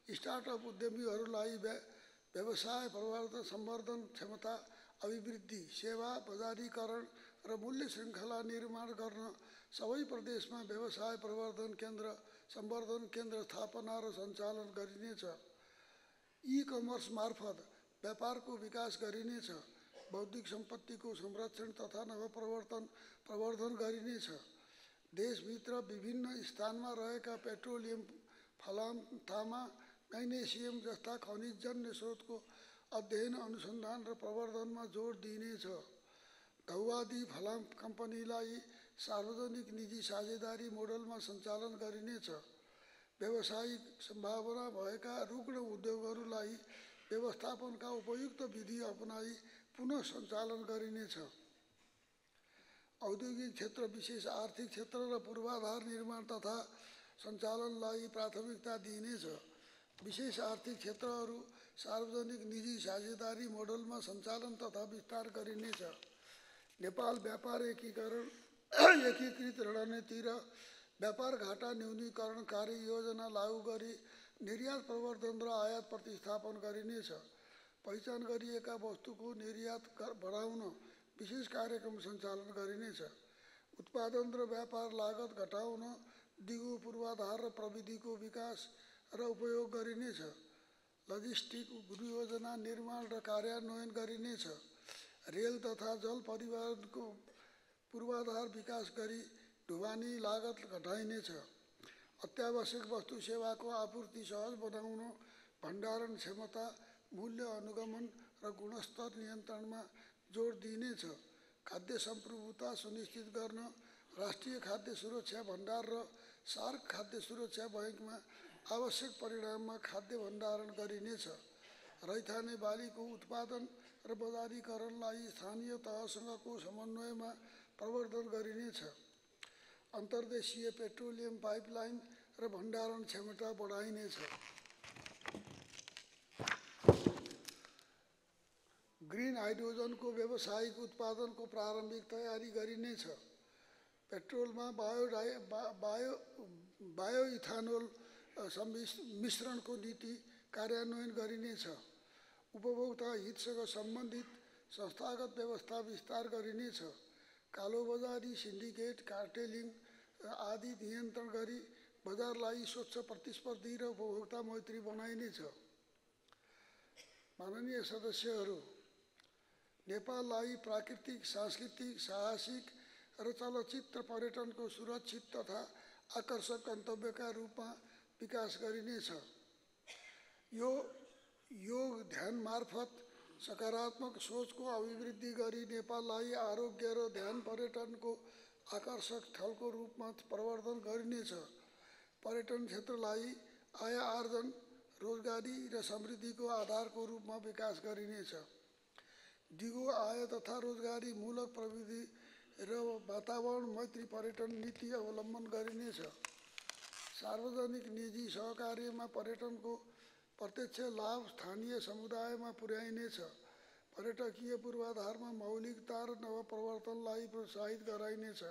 स्टार्टअप उद्यमीहरूलाई व्यवसाय प्रवर्धन, सम्वर्धन, क्षमता अभिवृद्धि, सेवा बजारीकरण र मूल्य श्रृङ्खला निर्माण गर्न सबै प्रदेशमा व्यवसाय प्रवर्धन केन्द्र, सम्वर्धन केन्द्र स्थापना र सञ्चालन गरिनेछ। ई-कमर्स मार्फत व्यापारको विकास गरिनेछ। बौद्धिक सम्पत्तिको संरक्षण तथा प्रवर्धन गरिनेछ। देशभित्र विभिन्न स्थानमा रहेका पेट्रोलियम, फलाम, तामा, म्याग्नेसियम जस्ता खनिजजन्य स्रोतको अध्ययन, अनुसन्धान र प्रवर्धनमा जोड दिइनेछ। धौवादी फलाम कम्पनीलाई सार्वजनिक निजी साझेदारी मोडलमा सञ्चालन गरिनेछ। व्यावसायिक सम्भावना भएका रुग्ण उद्योगहरूलाई व्यवस्थापनका उपयुक्त विधि अपनाई पुनः सञ्चालन गरिनेछ। औद्योगिक क्षेत्र, विशेष आर्थिक क्षेत्र र पूर्वाधार निर्माण तथा सञ्चालनलाई प्राथमिकता दिइनेछ। विशेष आर्थिक क्षेत्रहरू सार्वजनिक निजी साझेदारी मोडलमा सञ्चालन तथा विस्तार गरिनेछ। नेपाल व्यापार एकीकृत रणनीति र व्यापार घाटा न्यूनीकरण कार्य योजना लागू गरी निर्यात प्रवर्धन र आयात प्रतिस्थापन गरिनेछ। पहिचान गरिएका वस्तुको निर्यात बढाउन विशेष कार्यक्रम सञ्चालन गरिनेछ। उत्पादन र व्यापार लागत घटाउन दिगो पूर्वाधार र प्रविधिको विकास र उपयोग गरिनेछ। लजिस्टिक योजना निर्माण र कार्यान्वयन गरिनेछ। रेल तथा जल परिवहनको पूर्वाधार विकास गरी ढुवानी लागत घटाइनेछ। अत्यावश्यक वस्तु सेवाको आपूर्ति सहज बनाउन भण्डारण क्षमता, मूल्य अनुगमन र गुणस्तर नियन्त्रणमा जोड दिइनेछ। खाद्य सम्प्रभुता सुनिश्चित गर्न राष्ट्रिय खाद्य सुरक्षा भण्डार र सार्क खाद्य सुरक्षा बैंकमा आवश्यक परिमाणमा खाद्य भण्डारण गरिनेछ। रैथाने बालीको उत्पादन र बजारीकरणलाई स्थानीय तहसँगको समन्वयमा प्रवर्धन गरिनेछ। अन्तर्देशीय पेट्रोलियम पाइपलाइन र भण्डारण क्षमता बढाइनेछ। ग्रिन हाइड्रोजनको व्यावसायिक उत्पादनको प्रारम्भिक तयारी गरिनेछ। पेट्रोलमा बायोइथानोल मिश्रणको नीति कार्यान्वयन गरिनेछ। उपभोक्ता हितसँग सम्बन्धित संस्थागत व्यवस्था विस्तार गरिनेछ। कालोबजारी, सिन्डिकेट, कार्टेलिङ आदि नियन्त्रण गरी बजारलाई स्वच्छ, प्रतिस्पर्धी र उपभोक्ता मैत्री बनाइनेछ। माननीय सदस्यहरू, नेपाललाई प्राकृतिक, सांस्कृतिक, साहसिक र चलचित्र पर्यटनको सुरक्षित तथा आकर्षक गन्तव्यका रूपमा विकास गरिनेछ। यो योग ध्यान मार्फत सकारात्मक सोचको अभिवृद्धि गरी नेपाललाई आरोग्य र ध्यान पर्यटनको आकर्षक स्थलको रूपमा प्रवर्धन गरिनेछ। पर्यटन क्षेत्रलाई आय आर्जन, रोजगारी र समृद्धिको आधारको रूपमा विकास गरिनेछ। दिगो आय तथा रोजगारी मूलक प्रविधि र वातावरण मैत्री पर्यटन नीति अवलम्बन गरिनेछ। सार्वजनिक निजी सहकार्यमा पर्यटनको प्रत्यक्ष लाभ स्थानीय समुदायमा पुर्याइनेछ। पर्यटकीय पूर्वाधारमा मौलिकता र नवप्रवर्तनलाई प्रोत्साहित गराइनेछ।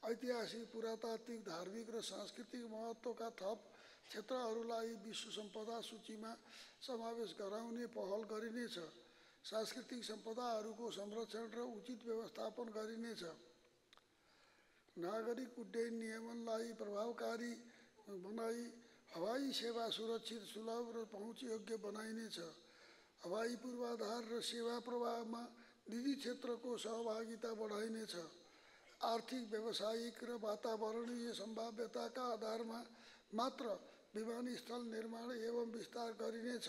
ऐतिहासिक, पुरातात्विक, धार्मिक र सांस्कृतिक महत्त्वका थप क्षेत्रहरूलाई विश्व सम्पदा सूचीमा समावेश गराउने पहल गरिनेछ। सांस्कृतिक सम्पदाहरूको संरक्षण र उचित व्यवस्थापन गरिनेछ। नागरिक उड्डयन नियमनलाई प्रभावकारी बनाई हवाई सेवा सुरक्षित, सुलभ र पहुँचयोग्य बनाइनेछ। हवाई पूर्वाधार र सेवा प्रवाहमा निजी क्षेत्रको सहभागिता बढाइनेछ। आर्थिक, व्यावसायिक र वातावरणीय सम्भाव्यताका आधारमा मात्र विमानस्थल निर्माण एवं विस्तार गरिनेछ।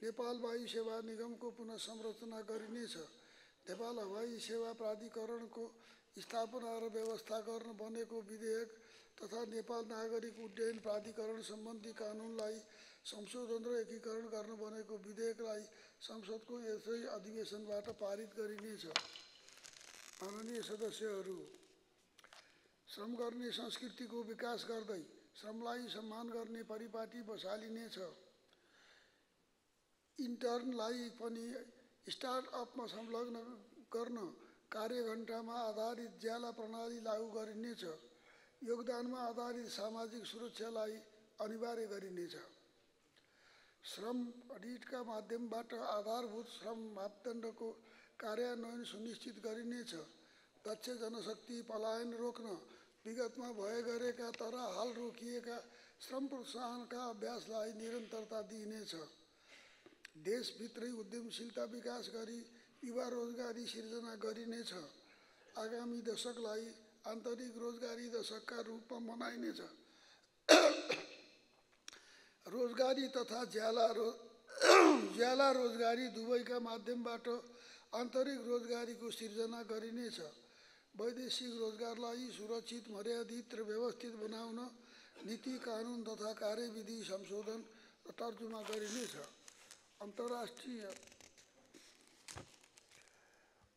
नेपाल वायु सेवा निगमको पुनः संरचना गरिनेछ। नेपाल हवाई सेवा प्राधिकरणको स्थापना र व्यवस्था गर्न बनेको विधेयक तथा नेपाल नागरिक उड्डयन प्राधिकरण सम्बन्धी कानुनलाई संशोधन र एकीकरण गर्न बनेको विधेयकलाई संसदको यसै अधिवेशनबाट पारित गरिनेछ। माननीय सदस्यहरू, श्रम गर्ने संस्कृतिको विकास गर्दै श्रमलाई सम्मान गर्ने परिपाटी बसालिनेछ। इन्टर्नलाई पनि स्टार्टअपमा संलग्न गर्न कार्यघण्टामा आधारित ज्याला प्रणाली लागू गरिनेछ। योगदानमा आधारित सामाजिक सुरक्षालाई अनिवार्य गरिनेछ। श्रम अडिटका माध्यमबाट आधारभूत श्रम मापदण्डको कार्यान्वयन सुनिश्चित गरिनेछ। दक्ष जनशक्ति पलायन रोक्न विगतमा भए गरेका तर हाल रोकिएका श्रम प्रोत्साहनका अभ्यासलाई निरन्तरता दिइनेछ। देशभित्रै उद्यमशीलता विकास गरी युवा रोजगारी सिर्जना गरिनेछ। आगामी दशकलाई आन्तरिक रोजगारी दशकका रूपमा मनाइनेछ। रोजगारी तथा ज्याला रोजगारी दुवैका माध्यमबाट आन्तरिक रोजगारीको सिर्जना गरिनेछ। वैदेशिक रोजगारलाई सुरक्षित, मर्यादित र व्यवस्थित बनाउन नीति, कानुन तथा कार्यविधि संशोधन र तर्जुमा गरिनेछ।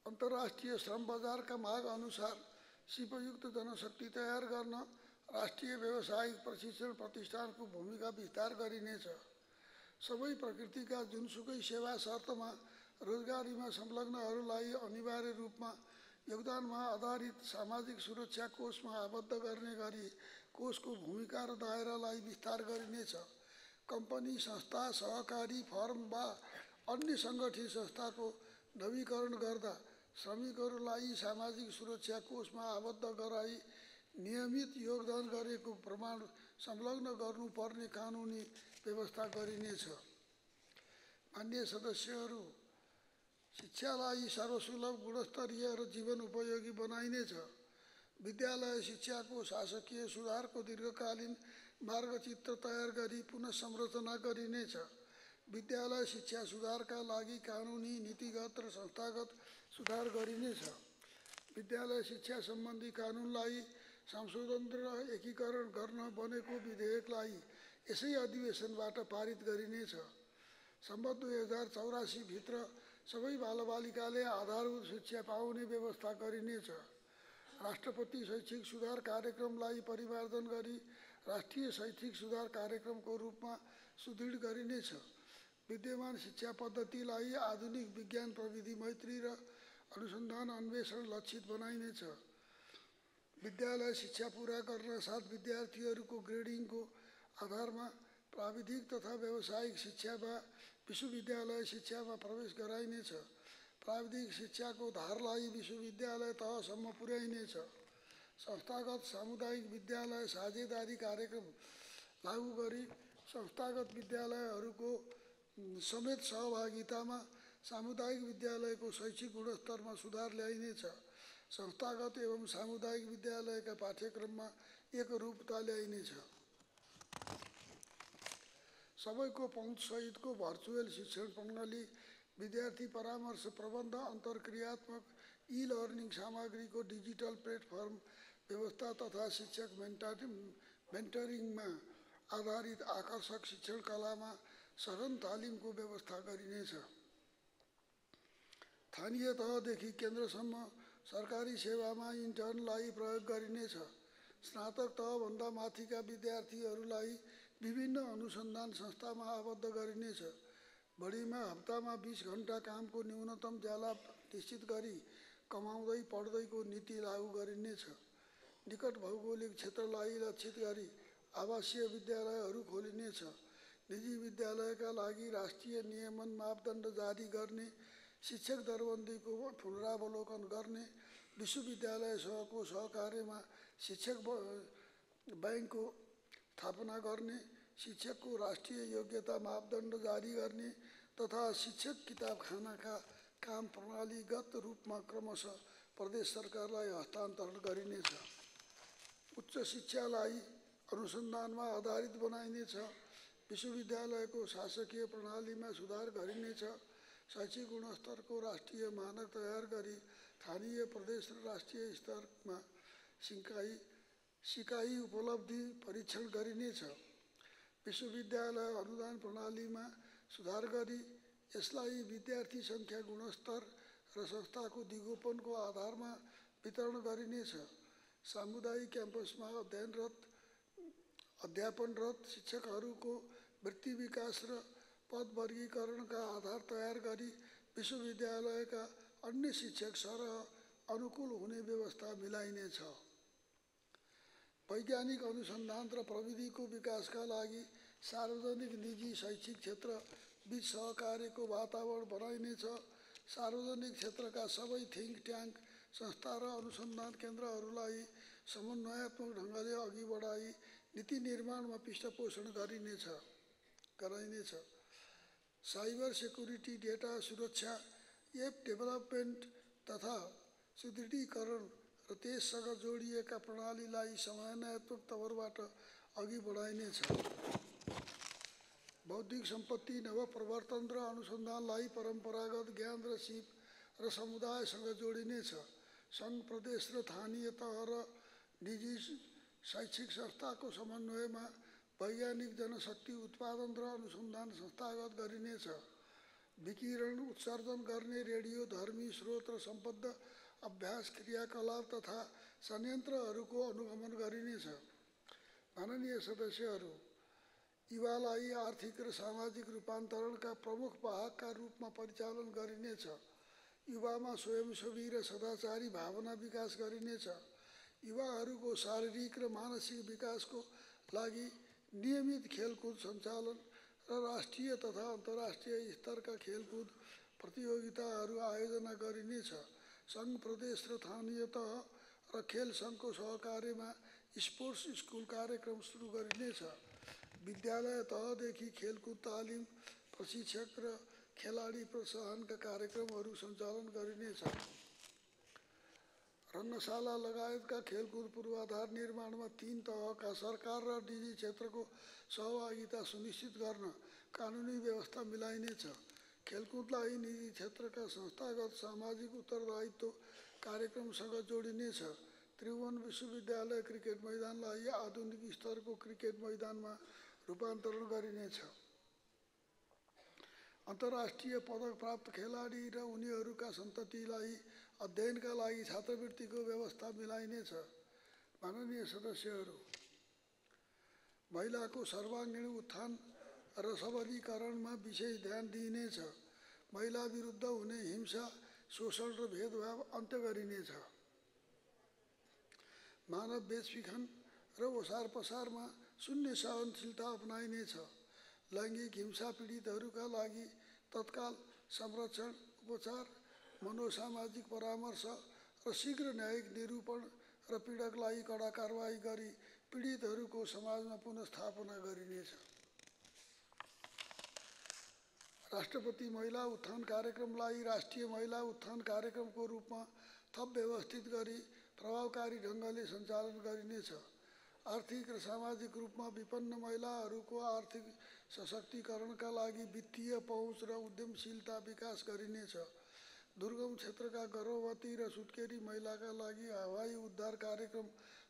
अन्तर्राष्ट्रिय श्रम बजारका माग अनुसार सिपयुक्त जनशक्ति तयार गर्न राष्ट्रिय व्यावसायिक प्रशिक्षण प्रतिष्ठानको भूमिका विस्तार गरिनेछ। सबै प्रकृतिका जुनसुकै सेवा शर्तमा रोजगारीमा संलग्नहरूलाई अनिवार्य रूपमा योगदानमा आधारित सामाजिक सुरक्षा कोषमा आबद्ध गर्ने गरी कोषको भूमिका र दायरालाई विस्तार गरिनेछ। कम्पनी, संस्था, सहकारी फर्म वा अन्य सङ्गठित संस्थाको नवीकरण गर्दा श्रमिकहरूलाई सामाजिक सुरक्षा कोषमा आबद्ध गराई नियमित योगदान गरेको प्रमाण संलग्न गर्नुपर्ने कानुनी व्यवस्था गरिनेछ। मान्य सदस्यहरू, शिक्षालाई सर्वसुलभ, गुणस्तरीय र जीवन उपयोगी बनाइनेछ। विद्यालय शिक्षाको शासकीय सुधारको दीर्घकालीन मार्गचित्र तयार गरी पुनः संरचना गरिनेछ। विद्यालय शिक्षा सुधारका लागि कानुनी, नीतिगत र संस्थागत सुधार गरिनेछ। विद्यालय शिक्षा सम्बन्धी कानुनलाई संशोधन र एकीकरण गर्न बनेको विधेयकलाई यसै अधिवेशनबाट पारित गरिनेछ। सम्बन्ध 2084 भित्र सबै बालबालिकाले आधारभूत शिक्षा पाउने व्यवस्था गरिनेछ। राष्ट्रपति शैक्षिक सुधार कार्यक्रमलाई परिमार्जन गरी राष्ट्रिय शैक्षिक सुधार कार्यक्रमको रूपमा सुदृढ गरिनेछ। विद्यमान शिक्षा पद्धतिलाई आधुनिक विज्ञान प्रविधि मैत्री र अनुसन्धान अन्वेषण लक्षित बनाइनेछ। विद्यालय शिक्षा पूरा गर्न साथ विद्यार्थीहरूको ग्रेडिङको आधारमा प्राविधिक तथा व्यावसायिक शिक्षा वा विश्वविद्यालय शिक्षामा प्रवेश गराइनेछ। प्राविधिक शिक्षाको धारलाई विश्वविद्यालय तहसम्म पुर्याइनेछ। संस्थागत सामुदायिक विद्यालय साझेदारी कार्यक्रम लागू गरी संस्थागत विद्यालयहरूको समेत सहभागितामा सामुदायिक विद्यालयको शैक्षिक गुणस्तरमा सुधार ल्याइनेछ। संस्थागत एवं सामुदायिक विद्यालयका पाठ्यक्रममा एकरूपता ल्याइनेछ। सबैको पहुँचसहितको भर्चुअल शिक्षण प्रणाली, विद्यार्थी परामर्श प्रबन्ध, अन्तर्क्रियात्मक ई-लर्निङ सामग्रीको डिजिटल प्लेटफर्म व्यवस्था तथा शिक्षक मेन्टरिङमा आधारित आकर्षक शिक्षण कलामा सघन तालिमको व्यवस्था गरिनेछ। स्थानीय तहदेखि केन्द्रसम्म सरकारी सेवामा इन्टर्नलाई प्रयोग गरिनेछ। स्नातक तहभन्दा माथिका विद्यार्थीहरूलाई विभिन्न अनुसन्धान संस्थामा आबद्ध गरिनेछ। बढीमा हप्तामा 20 घण्टा कामको न्यूनतम ज्याला निश्चित गरी कमाउँदै पढ्दैको नीति लागू गरिनेछ। निकट भौगोलिक क्षेत्रलाई लक्षित गरी आवासीय विद्यालयहरू खोलिनेछ। निजी विद्यालयका लागि राष्ट्रिय नियमन मापदण्ड जारी गर्ने, शिक्षक दरबन्दीको पुनरावलोकन गर्ने, विश्वविद्यालयसँगको सहकार्यमा शिक्षक बैंकको स्थापना गर्ने, शिक्षकको राष्ट्रिय योग्यता मापदण्ड जारी गर्ने तथा शिक्षक किताबखानाका काम प्रणालीगत रूपमा क्रमशः प्रदेश सरकारलाई हस्तान्तरण गरिनेछ। उच्च शिक्षालाई अनुसन्धानमा आधारित बनाइनेछ। विश्वविद्यालयको शासकीय प्रणालीमा सुधार गरिनेछ। शैक्षिक गुणस्तरको राष्ट्रिय मानक तयार गरी स्थानीय, प्रदेश र राष्ट्रिय स्तरमा सिकाइ उपलब्धि परीक्षण गरिनेछ। विश्वविद्यालय अनुदान प्रणालीमा सुधार गरी यसलाई विद्यार्थी सङ्ख्या, गुणस्तर र संस्थाको दिगोपनको आधारमा वितरण गरिनेछ। सामुदायिक क्याम्पसमा अध्यापनरत शिक्षकहरूको वृत्ति विकास र पद वर्गीकरणका आधार तयार गरी विश्वविद्यालयका अन्य शिक्षक सरह अनुकूल हुने व्यवस्था मिलाइनेछ। वैज्ञानिक अनुसन्धान र प्रविधिको विकासका लागि सार्वजनिक निजी शैक्षिक क्षेत्र बीच सहकार्यको वातावरण बनाइनेछ। सार्वजनिक क्षेत्रका सबै थिङ्क ट्याङ्क, संस्था र अनुसन्धान केन्द्रहरूलाई समन्वयात्मक ढङ्गले अघि बढाई नीति निर्माणमा पृष्ठपोषण गराइनेछ। साइबर सेक्युरिटी, डेटा सुरक्षा, एप डेभलपमेन्ट तथा सुदृढीकरण र त्यससँग जोडिएका प्रणालीलाई समन्वयात्मक तवरबाट अघि बढाइनेछ। बौद्धिक सम्पत्ति, नवप्रवर्तन र अनुसन्धानलाई परम्परागत ज्ञान र सिप र समुदायसँग जोडिनेछ। सङ्घ, प्रदेश र स्थानीय तह र निजी शैक्षिक संस्थाको समन्वयमा वैज्ञानिक जनशक्ति उत्पादन र अनुसन्धान संस्थागत गरिनेछ। विकिरण उत्सर्जन गर्ने रेडियोधर्मी स्रोत र सम्बद्ध अभ्यास, क्रियाकलाप तथा संयन्त्रहरूको अनुगमन गरिनेछ। माननीय सदस्यहरू, युवालाई आर्थिक र सामाजिक रूपान्तरणका प्रमुख वाहकका रूपमा परिचालन गरिनेछ। युवामा स्वयंसेवी र सदाचारी भावना विकास गरिनेछ। युवाहरूको शारीरिक र मानसिक विकासको लागि नियमित खेलकुद सञ्चालन र राष्ट्रिय तथा अन्तर्राष्ट्रिय स्तरका खेलकुद प्रतियोगिताहरू आयोजना गरिनेछ। सङ्घ, प्रदेश र स्थानीय तह र खेल सङ्घको सहकार्यमा स्पोर्ट्स स्कुल कार्यक्रम सुरु गरिनेछ। विद्यालय तहदेखि खेलकुद तालिम, प्रशिक्षक र खेलाडी प्रोत्साहनका कार्यक्रमहरू सञ्चालन गरिनेछ। रङ्गशाला लगायतका खेलकुद पूर्वाधार निर्माणमा 3 तहका सरकार र निजी क्षेत्रको सहभागिता सुनिश्चित गर्न कानुनी व्यवस्था मिलाइनेछ। खेलकुदलाई निजी क्षेत्रका संस्थागत सामाजिक उत्तरदायित्व कार्यक्रमसँग जोडिनेछ। त्रिभुवन विश्वविद्यालय क्रिकेट मैदानलाई आधुनिक स्तरको क्रिकेट मैदानमा रूपान्तरण गरिनेछ। अन्तर्राष्ट्रिय पदक प्राप्त खेलाडी र उनीहरूका सन्ततिलाई अध्ययनका लागि छात्रवृत्तिको व्यवस्था मिलाइनेछ। माननीय सदस्यहरू, महिलाको सर्वाङ्गीण उत्थान र सबलीकरणमा विशेष ध्यान दिइनेछ। महिला विरुद्ध हुने हिंसा, शोषण र भेदभाव अन्त्य गरिनेछ। मानव बेचबिखन र ओसार पसारमा शून्य सहनशीलता अपनाइनेछ। लैङ्गिक हिंसा पीडितहरूका लागि तत्काल संरक्षण, उपचार, मनोसामाजिक परामर्श र शीघ्र न्यायिक निरूपण र पीडकलाई कडा कारबाही गरी पीडितहरूको समाजमा पुनर्स्थापना गरिनेछ। राष्ट्रपति महिला उत्थान कार्यक्रमलाई राष्ट्रिय महिला उत्थान कार्यक्रमको रूपमा थप व्यवस्थित गरी प्रभावकारी ढङ्गले सञ्चालन गरिनेछ। आर्थिक र सामाजिक रूपमा विपन्न महिलाहरूको आर्थिक सशक्तिकरणका लागि वित्तीय पहुँच र उद्यमशीलता विकास गरिनेछ। दुर्गम क्षेत्रका गर्भवती र सुत्केरी महिलाका लागि हवाई उद्धार कार्यक्रम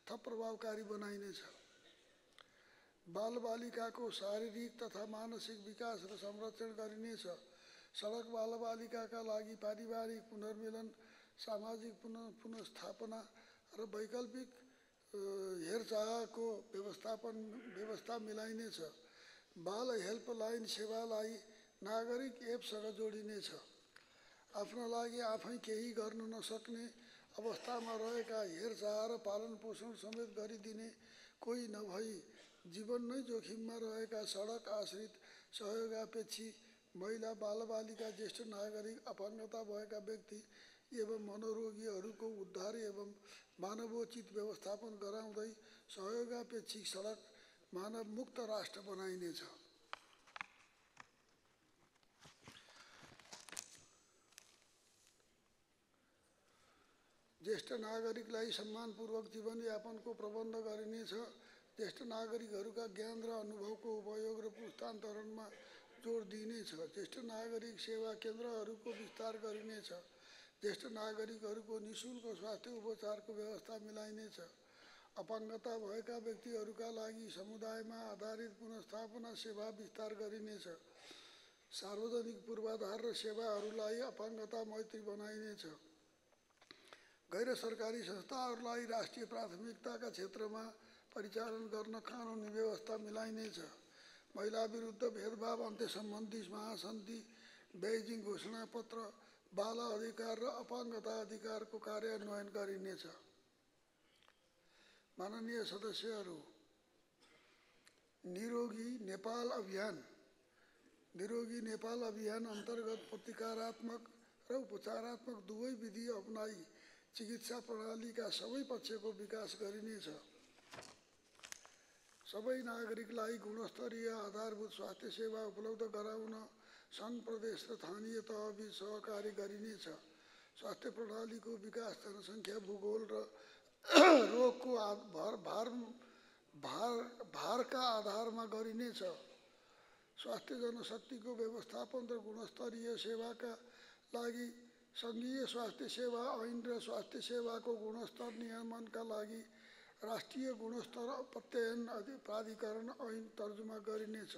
थप प्रभावकारी बनाइनेछ। बालबालिकाको शारीरिक तथा मानसिक विकास र संरक्षण गरिनेछ। सडक बालबालिकाका लागि पारिवारिक पुनर्मिलन, सामाजिक पुनर्स्थापना र वैकल्पिक हेरचाहको व्यवस्था मिलाइनेछ। बाल हेल्पलाइन सेवालाई नागरिक एपसँग जोडिनेछ। आफ्ना लागि आफै केही गर्न नसक्ने अवस्थामा रहेका हेरचाह र पालनपोषण समेत गरिदिने कोही नभई जीवन नै जोखिममा रहेका सडक आश्रित सहयोगापेक्षी महिला, बालबालिका, ज्येष्ठ नागरिक, अपाङ्गता भएका व्यक्ति एवं मनोरोगीहरूको उद्धार एवं मानवोचित व्यवस्थापन गराउँदै सहयोगापेक्षी सडक मानवमुक्त राष्ट्र बनाइनेछ। ज्येष्ठ नागरिकलाई सम्मानपूर्वक जीवनयापनको प्रबन्ध गरिनेछ। ज्येष्ठ नागरिकहरूका ज्ञान र अनुभवको उपयोग र पुस्तान्तरणमा जोड दिइनेछ। ज्येष्ठ नागरिक सेवा केन्द्रहरूको विस्तार गरिनेछ। ज्येष्ठ नागरिकहरूको निःशुल्क स्वास्थ्य उपचारको व्यवस्था मिलाइनेछ। अपाङ्गता भएका व्यक्तिहरूका लागि समुदायमा आधारित पुनर्स्थापना सेवा विस्तार गरिनेछ। सार्वजनिक पूर्वाधार र सेवाहरूलाई अपाङ्गता मैत्री बनाइनेछ। गैर सरकारी संस्थाहरूलाई राष्ट्रिय प्राथमिकताका क्षेत्रमा परिचालन गर्न कानुनी व्यवस्था मिलाइनेछ। महिला विरुद्ध भेदभाव अन्त्य सम्बन्धी महासन्धि, बेइजिङ घोषणापत्र, बाल अधिकार र अपाङ्गता अधिकारको कार्यान्वयन गरिनेछ। माननीय सदस्यहरू, निरोगी नेपाल अभियान अन्तर्गत प्रतिकारात्मक र उपचारात्मक दुवै विधि अपनाई चिकित्सा प्रणालीका सबै पक्षको विकास गरिनेछ। सबै नागरिकलाई गुणस्तरीय आधारभूत स्वास्थ्य सेवा उपलब्ध गराउन सङ्घ, प्रदेश र स्थानीय तहबीच सहकारी गरिनेछ। स्वास्थ्य प्रणालीको विकास जनसङ्ख्या, भूगोल र रोगको भारका आधारमा गरिनेछ। स्वास्थ्य जनशक्तिको व्यवस्थापन र गुणस्तरीय सेवाका लागि सङ्घीय स्वास्थ्य सेवा ऐन र स्वास्थ्य सेवाको गुणस्तर नियमनका लागि राष्ट्रिय गुणस्तर प्रत्ययन प्राधिकरण ऐन तर्जुमा गरिनेछ।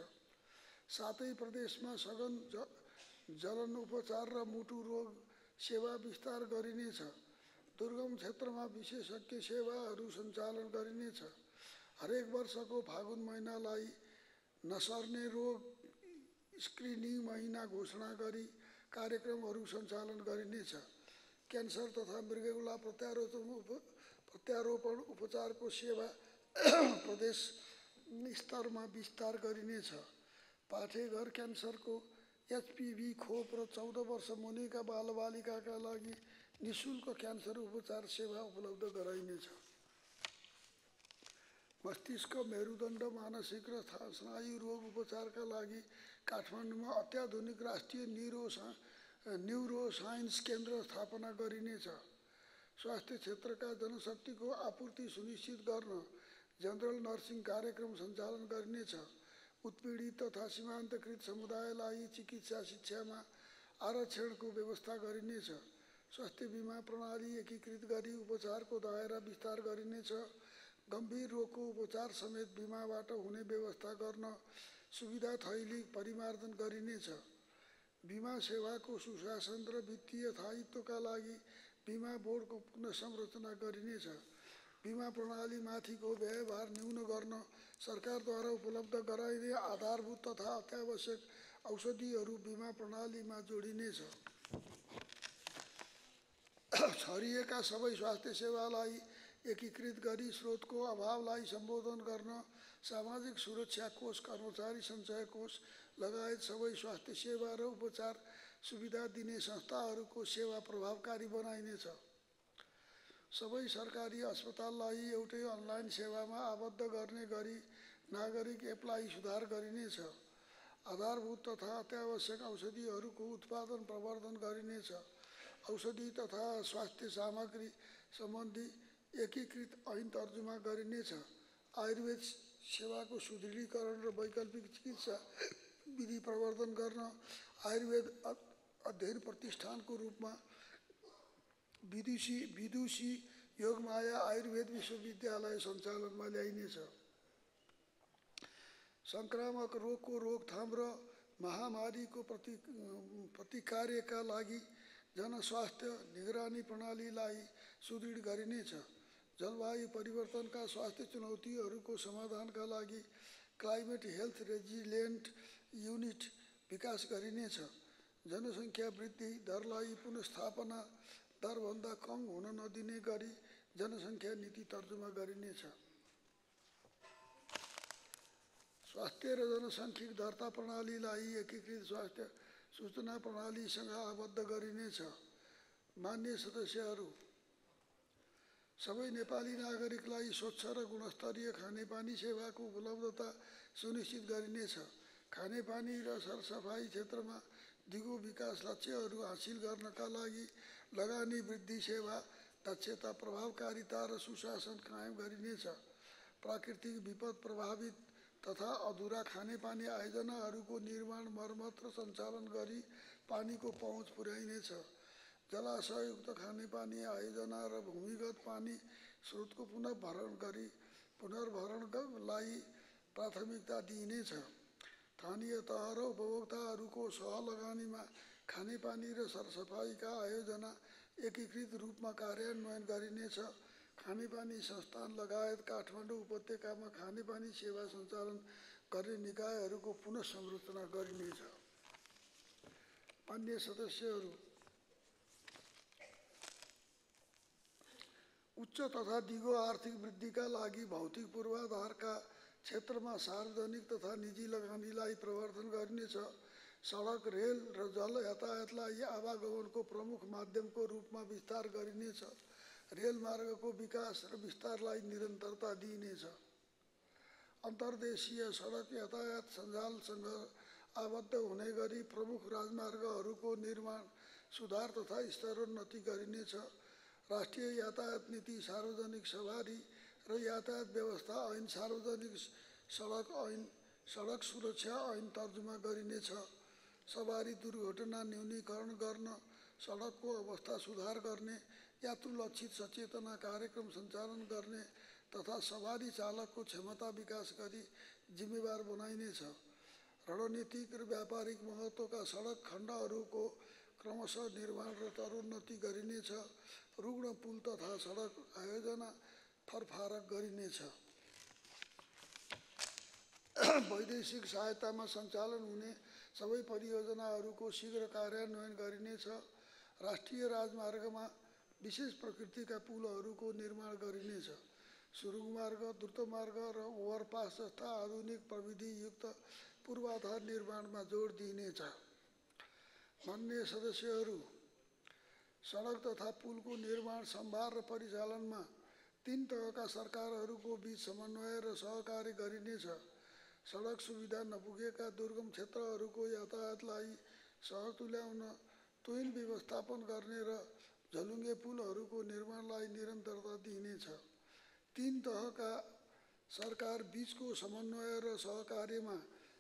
साथै प्रदेशमा सघन जलन उपचार र मुटु रोग सेवा विस्तार गरिनेछ। दुर्गम क्षेत्रमा विशेषज्ञ सेवाहरू सञ्चालन गरिनेछ। हरेक वर्षको फागुन महिनालाई नसर्ने रोग स्क्रिनिङ महिना घोषणा गरी कार्यक्रमहरू सञ्चालन गरिनेछ। क्यान्सर तथा मृगौला प्रत्यारोपण उपचारको सेवा प्रदेश स्तरमा विस्तार गरिनेछ। पाठेघर क्यान्सरको एचपिभी खोप र 14 वर्ष मुनिका बालबालिकाका लागि निःशुल्क क्यान्सर उपचार सेवा उपलब्ध गराइनेछ। मस्तिष्क, मेरुदण्ड, मानसिक र स्नायु रोग उपचारका लागि काठमाडौँमा अत्याधुनिक राष्ट्रिय न्युरोसाइन्स केन्द्र स्थापना गरिनेछ। स्वास्थ्य क्षेत्रका जनशक्तिको आपूर्ति सुनिश्चित गर्न जनरल नर्सिङ कार्यक्रम सञ्चालन गरिनेछ। उत्पीडित तथा सीमान्तकृत समुदायलाई चिकित्सा शिक्षामा आरक्षणको व्यवस्था गरिनेछ। स्वास्थ्य बिमा प्रणाली एकीकृत गरी उपचारको दायरा विस्तार गरिनेछ। गम्भीर रोगको उपचार समेत बिमाबाट हुने व्यवस्था गर्न सुविधा थैली परिमार्जन गरिनेछ। बिमा सेवाको सुशासन र वित्तीय स्थायित्वका लागि बिमा बोर्डको पुनः संरचना गरिनेछ। बिमा प्रणालीमाथिको व्ययभार न्यून गर्न सरकारद्वारा उपलब्ध गराइने आधारभूत तथा अत्यावश्यक औषधिहरू बिमा प्रणालीमा जोडिनेछ। छरिएका सबै स्वास्थ्य सेवालाई एकीकृत गरी स्रोतको अभावलाई सम्बोधन गर्न सामाजिक सुरक्षा कोष, कर्मचारी सञ्चय कोष लगायत सबै स्वास्थ्य सेवा र उपचार सुविधा दिने संस्थाहरूको सेवा प्रभावकारी बनाइनेछ। सबै सरकारी अस्पताललाई एउटै अनलाइन सेवामा आबद्ध गर्ने गरी नागरिक एपलाई सुधार गरिनेछ। आधारभूत तथा अत्यावश्यक औषधिहरूको उत्पादन प्रवर्धन गरिनेछ। औषधि तथा स्वास्थ्य सामग्री सम्बन्धी एकीकृत ऐन तर्जुमा गरिनेछ। आयुर्वेद सेवाको सुदृढीकरण र वैकल्पिक चिकित्सा विधि प्रवर्धन गर्न आयुर्वेद अध्ययन प्रतिष्ठानको रूपमा विदुषी योगमाया आयुर्वेद विश्वविद्यालय सञ्चालनमा ल्याइनेछ। संक्रामक रोगको रोकथाम र महामारीको प्रतिकार्यका लागि जनस्वास्थ्य निगरानी प्रणालीलाई सुदृढ गरिनेछ। जलवायु परिवर्तनका स्वास्थ्य चुनौतीहरूको समाधानका लागि क्लाइमेट हेल्थ रेजिलिएन्ट युनिट विकास गरिनेछ। जनसङ्ख्या वृद्धि दरलाई पुनर्स्थापना दरभन्दा कम हुन नदिने गरी जनसङ्ख्या नीति तर्जुमा गरिनेछ। स्वास्थ्य र जनसाङ्ख्यिक दर्ता प्रणालीलाई एकीकृत स्वास्थ्य सूचना प्रणालीसँग आबद्ध गरिनेछ। मान्य सदस्यहरू, सबै नेपाली नागरिकलाई स्वच्छ र गुणस्तरीय खानेपानी सेवाको उपलब्धता सुनिश्चित गरिनेछ। खानेपानी र सरसफाई क्षेत्रमा दिगो विकास लक्ष्यहरू हासिल गर्नका लागि लगानी वृद्धि, सेवा दक्षता, प्रभावकारिता र सुशासन कायम गरिनेछ। प्राकृतिक विपद प्रभावित तथा अधुरा खानेपानी आयोजनाहरूको निर्माण, मर्मत र सञ्चालन गरी पानीको पहुँच पुर्याइनेछ। जलाशययुक्त खानेपानी आयोजना र भूमिगत पानी स्रोतको पुनर्भरणलाई प्राथमिकता दिइनेछ। स्थानीय तह र उपभोक्ताहरूको सहलगानीमा खानेपानी र सरसफाइका आयोजना एकीकृत रूपमा कार्यान्वयन गरिनेछ। खानेपानी संस्थान लगायत काठमाडौँ उपत्यकामा खानेपानी सेवा सञ्चालन गर्ने निकायहरूको पुनः संरचना गरिनेछ। अन्य सदस्यहरू, उच्च तथा दिगो आर्थिक वृद्धिका लागि भौतिक पूर्वाधारका क्षेत्रमा सार्वजनिक तथा निजी लगानीलाई प्रवर्धन गरिनेछ। सडक, रेल र जल यातायातलाई आवागमनको प्रमुख माध्यमको रूपमा विस्तार गरिनेछ। रेलमार्गको विकास र विस्तारलाई निरन्तरता दिइनेछ। अन्तर्देशीय सडक यातायात सञ्जालसँग आबद्ध हुने गरी प्रमुख राजमार्गहरूको निर्माण, सुधार तथा स्तरोन्नति गरिनेछ। राष्ट्रिय यातायात नीति, सार्वजनिक सवारी र यातायात व्यवस्था ऐन, सार्वजनिक सडक ऐन, सडक सुरक्षा ऐन तर्जुमा गरिनेछ। सवारी दुर्घटना न्यूनीकरण गर्न, सडकको अवस्था सुधार गर्ने, यात्रुलक्षित सचेतना कार्यक्रम सञ्चालन गर्ने तथा सवारी चालकको क्षमता विकास गरी जिम्मेवार बनाइनेछ। रणनीतिक र व्यापारिक महत्त्वका सडक खण्डहरूको क्रमशः निर्माण र तरोन्नति गरिनेछ। रुग्ण पुल तथा सडक आयोजना थरफारक गरिनेछ। वैदेशिक सहायतामा सञ्चालन हुने सबै परियोजनाहरूको शीघ्र कार्यान्वयन गरिनेछ। राष्ट्रिय राजमार्गमा विशेष प्रकृतिका पुलहरूको निर्माण गरिनेछ। सुरुङमार्ग, द्रुतमार्ग र ओभरपास जस्ता आधुनिक प्रविधियुक्त पूर्वाधार निर्माणमा जोड दिइनेछ। मान्य सदस्यहरू, सडक तथा पुलको निर्माण, सम्भार र परिचालनमा 3 तहका सरकारहरूको बीच समन्वय र सहकार्य गरिनेछ। सडक सुविधा नपुगेका दुर्गम क्षेत्रहरूको यातायातलाई सहज तुल्याउन तुहिन व्यवस्थापन गर्ने र झलुङ्गे पुलहरूको निर्माणलाई निरन्तरता दिइनेछ। 3 तहका सरकार बीचको समन्वय र सहकार्यमा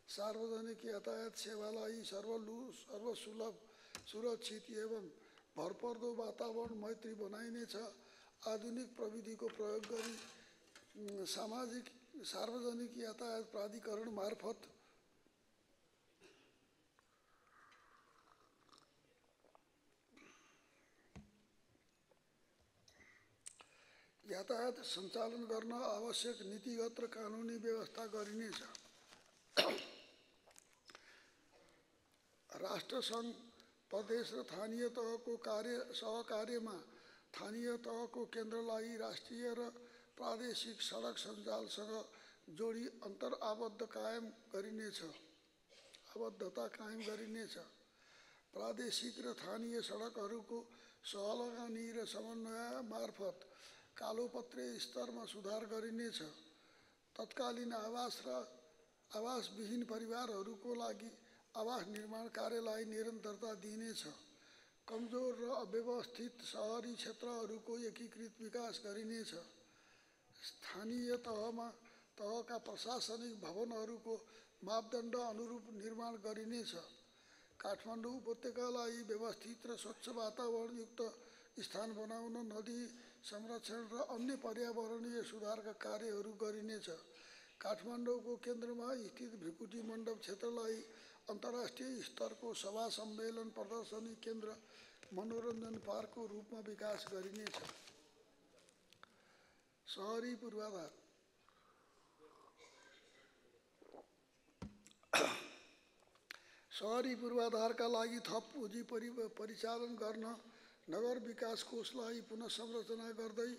सार्वजनिक यातायात सेवालाई सर्वसुलभ, सुरक्षित एवं भरपर्दो वातावरण मैत्री बनाइनेछ। आधुनिक प्रविधिको प्रयोग गरी सार्वजनिक यातायात प्राधिकरण मार्फत यातायात सञ्चालन गर्न आवश्यक नीतिगत र कानुनी व्यवस्था गरिनेछ। राष्ट्रसङ्घ, प्रदेश र स्थानीय तहको सहकार्यमा स्थानीय तहको केन्द्रलाई राष्ट्रिय र प्रादेशिक सडक सञ्जालसँग जोडी आबद्धता कायम गरिनेछ। प्रादेशिक र स्थानीय सडकहरूको सहलगानी र समन्वय मार्फत कालोपत्रे स्तरमा सुधार गरिनेछ। तत्कालीन आवास र आवासविहीन परिवारहरूको लागि आवास निर्माण कार्यलाई निरन्तरता दिइनेछ। कमजोर र अव्यवस्थित शहरी क्षेत्रहरूको एकीकृत विकास गरिनेछ। स्थानीय तहका प्रशासनिक भवनहरूको मापदण्ड अनुरूप निर्माण गरिनेछ। काठमाडौँ उपत्यकालाई व्यवस्थित र स्वच्छ वातावरणयुक्त स्थान बनाउन नदी संरक्षण र अन्य पर्यावरणीय सुधारका कार्यहरू गरिनेछ। काठमाडौँको केन्द्रमा स्थित भृकुटी मण्डप क्षेत्रलाई अन्तर्राष्ट्रिय स्तरको सभा सम्मेलन प्रदर्शनी केन्द्र मनोरञ्जन पार्कको रूपमा विकास गरिनेछ। शहरी पूर्वाधार शहरी पूर्वाधारका लागि थप पुँजी परिचालन गर्न नगर विकास कोषलाई पुनः संरचना गर्दै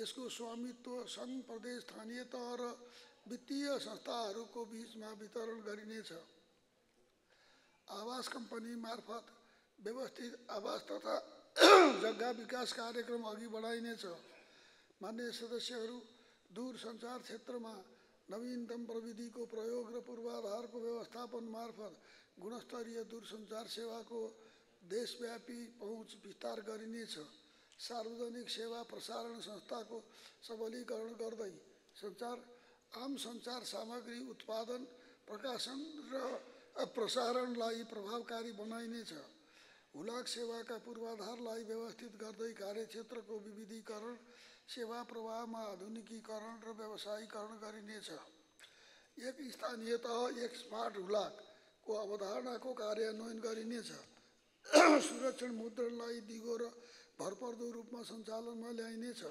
यसको स्वामित्व सङ्घ प्रदेश स्थानीय तह र वित्तीय संस्थाहरूको बीचमा वितरण गरिनेछ। आवास कम्पनी मार्फत व्यवस्थित आवास तथा जग्गा विकास कार्यक्रम अघि बढाइनेछ। माननीय सदस्यहरू, दूरसञ्चार क्षेत्रमा नवीनतम प्रविधिको प्रयोग र पूर्वाधारको व्यवस्थापन मार्फत गुणस्तरीय दूरसञ्चार सेवाको देशव्यापी पहुँच विस्तार गरिनेछ। सार्वजनिक सेवा प्रसारण संस्थाको सबलीकरण गर्दै आम सञ्चार सामग्री उत्पादन, प्रकाशन र प्रसारणलाई प्रभावकारी बनाइनेछ। हुलाक सेवाका पूर्वाधारलाई व्यवस्थित गर्दै कार्यक्षेत्रको विविधीकरण, सेवा प्रवाहमा आधुनिकीकरण र व्यवसायीकरण गरिनेछ। एक स्थानीय तह एक स्मार्ट हुलाकको अवधारणाको कार्यान्वयन गरिनेछ। सुरक्षण मुद्रणलाई दिगो र भरपर्दो रूपमा सञ्चालनमा ल्याइनेछ।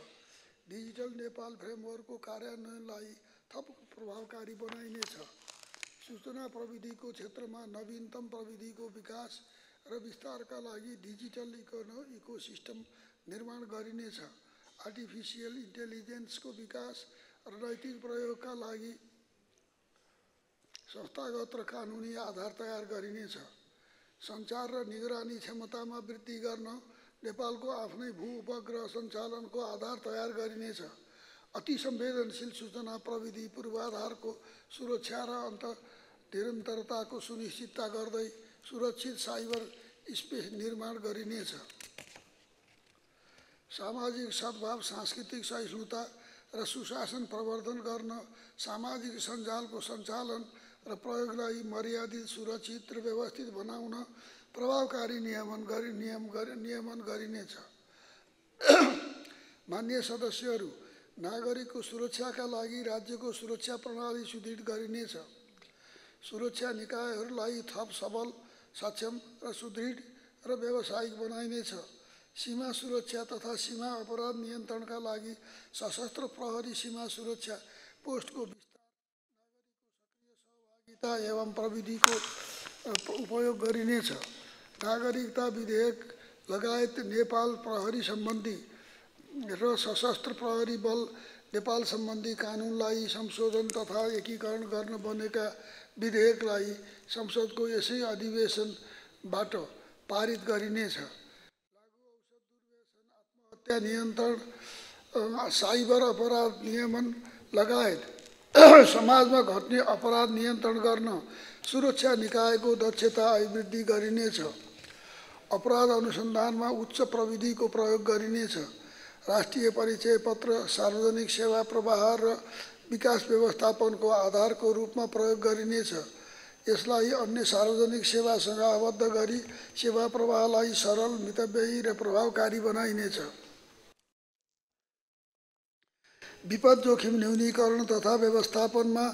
डिजिटल नेपाल फ्रेमवर्कको कार्यान्वयनलाई थप प्रभावकारी बनाइनेछ। सूचना प्रविधिको क्षेत्रमा नवीनतम प्रविधिको विकास र विस्तारका लागि डिजिटल इकोसिस्टम निर्माण गरिनेछ। आर्टिफिसियल इन्टेलिजेन्सको विकास र नैतिक प्रयोगका लागि संस्थागत र कानुनी आधार तयार गरिनेछ। सञ्चार र निगरानी क्षमतामा वृद्धि गर्न नेपालको आफ्नै भू-उपग्रह सञ्चालनको आधार तयार गरिनेछ। अति संवेदनशील सूचना प्रविधि पूर्वाधारको सुरक्षा र निरन्तरताको सुनिश्चितता गर्दै सुरक्षित साइबर स्पेस निर्माण गरिनेछ। सामाजिक सद्भाव, सांस्कृतिक सहिष्णुता र सुशासन प्रवर्धन गर्न सामाजिक सञ्जालको सञ्चालन र प्रयोगलाई मर्यादित, सुरक्षित र व्यवस्थित बनाउन प्रभावकारी नियमन गरिनेछ। माननीय सदस्यहरू, नागरिकको सुरक्षाका लागि राज्यको सुरक्षा प्रणाली सुदृढ गरिनेछ। सुरक्षा निकायहरूलाई थप सबल, सक्षम र सुदृढ र व्यावसायिक बनाइनेछ। सीमा सुरक्षा तथा सीमा अपराध नियन्त्रणका लागि सशस्त्र प्रहरी सीमा सुरक्षा पोस्टको विस्तार, नागरिकको सक्रिय सहभागिता एवं प्रविधिको उपयोग गरिनेछ। नागरिकता विधेयक लगायत नेपाल प्रहरी सम्बन्धी र सशस्त्र प्रहरी बल नेपाल सम्बन्धी कानुनलाई संशोधन तथा एकीकरण गर्न बनेका विधेयकलाई संसदको यसै अधिवेशनबाट पारित गरिनेछ। लागू औषध दुर्व्यसन, आत्महत्या नियन्त्रण, साइबर अपराध नियमन लगायत समाजमा घट्ने अपराध नियन्त्रण गर्न सुरक्षा निकायको दक्षता अभिवृद्धि गरिनेछ। अपराध अनुसन्धानमा उच्च प्रविधिको प्रयोग गरिनेछ। राष्ट्रिय परिचय पत्र सार्वजनिक सेवा प्रवाह र विकास व्यवस्थापनको आधारको रूपमा प्रयोग गरिनेछ। यसलाई अन्य सार्वजनिक सेवासँग आबद्ध गरी सेवा प्रवाहलाई सरल, मितव्ययी र प्रभावकारी बनाइनेछ। विपद जोखिम न्यूनीकरण तथा व्यवस्थापनमा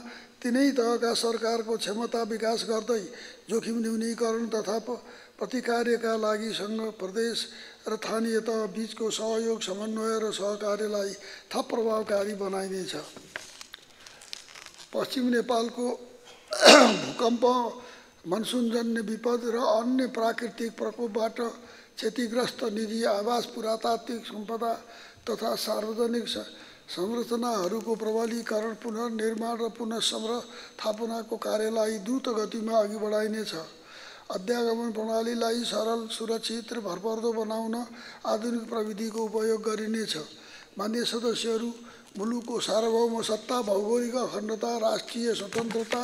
तीनै तहका सरकारको क्षमता विकास गर्दै जोखिम न्यूनीकरण तथा प्रतिकार्यका लागि सङ्घ, प्रदेश र स्थानीय तह बीचको सहयोग, समन्वय र सहकार्यलाई थप प्रभावकारी बनाइनेछ। पश्चिम नेपालको भूकम्प, मनसुनजन्य विपद र अन्य प्राकृतिक प्रकोपबाट क्षतिग्रस्त निजी आवास, पुरातात्विक सम्पदा तथा सार्वजनिक संरचनाहरूको प्रबलीकरण, पुनर्निर्माण र पुनर्स्थापनाको कार्यलाई द्रुत गतिमा अघि बढाइनेछ। अध्यागमन प्रणालीलाई सरल, सुरक्षित र भरपर्दो बनाउन आधुनिक प्रविधिको उपयोग गरिनेछ। माननीय सदस्यहरू, मुलुकको सार्वभौम सत्ता, भौगोलिक अखण्डता, राष्ट्रिय स्वतन्त्रता,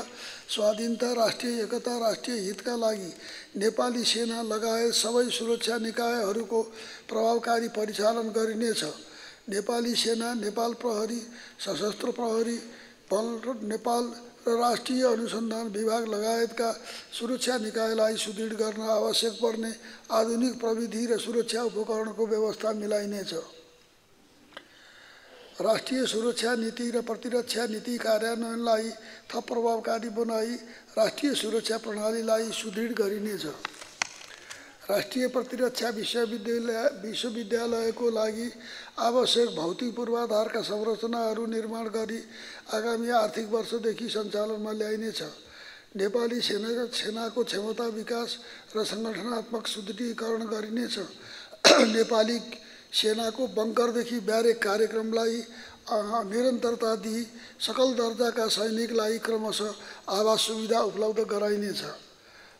स्वाधीनता, राष्ट्रिय एकता, राष्ट्रिय हितका लागि नेपाली सेना लगायत सबै सुरक्षा निकायहरूको प्रभावकारी परिचालन गरिनेछ। नेपाली सेना, नेपाल प्रहरी, सशस्त्र प्रहरी बल र नेपाल र राष्ट्रिय अनुसन्धान विभाग लगायतका सुरक्षा निकायलाई सुदृढ गर्न आवश्यक पर्ने आधुनिक प्रविधि र सुरक्षा उपकरणको व्यवस्था मिलाइनेछ। राष्ट्रिय सुरक्षा नीति र प्रतिरक्षा नीति कार्यान्वयनलाई थप प्रभावकारी बनाई राष्ट्रिय सुरक्षा प्रणालीलाई सुदृढ गरिनेछ। राष्ट्रिय प्रतिरक्षा विश्वविद्यालयको लागि आवश्यक भौतिक पूर्वाधारका संरचनाहरू निर्माण गरी आगामी आर्थिक वर्षदेखि सञ्चालनमा ल्याइनेछ। नेपाली सेनाको क्षमता विकास र सङ्गठनात्मक सुदृढीकरण गरिनेछ। नेपाली सेनाको बङ्करदेखि ब्यारेक कार्यक्रमलाई निरन्तरता दिई सकल दर्जाका सैनिकलाई क्रमशः आवास सुविधा उपलब्ध गराइनेछ।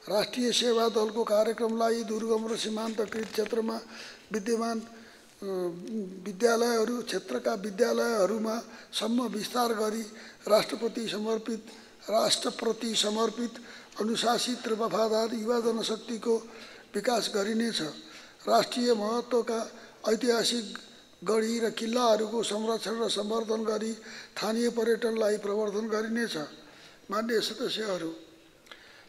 राष्ट्रिय सेवा दलको कार्यक्रमलाई दुर्गम र सीमान्तकृत क्षेत्रमा विद्यमान विद्यालयहरू क्षेत्रका विद्यालयहरूमा सम्म विस्तार गरी राष्ट्रप्रति समर्पित अनुशासित र वफादार युवा जनशक्तिको विकास गरिनेछ। राष्ट्रिय महत्त्वका ऐतिहासिक गढी र किल्लाहरूको संरक्षण र सम्वर्धन गरी स्थानीय पर्यटनलाई प्रवर्धन गरिनेछ। माननीय सदस्यहरू,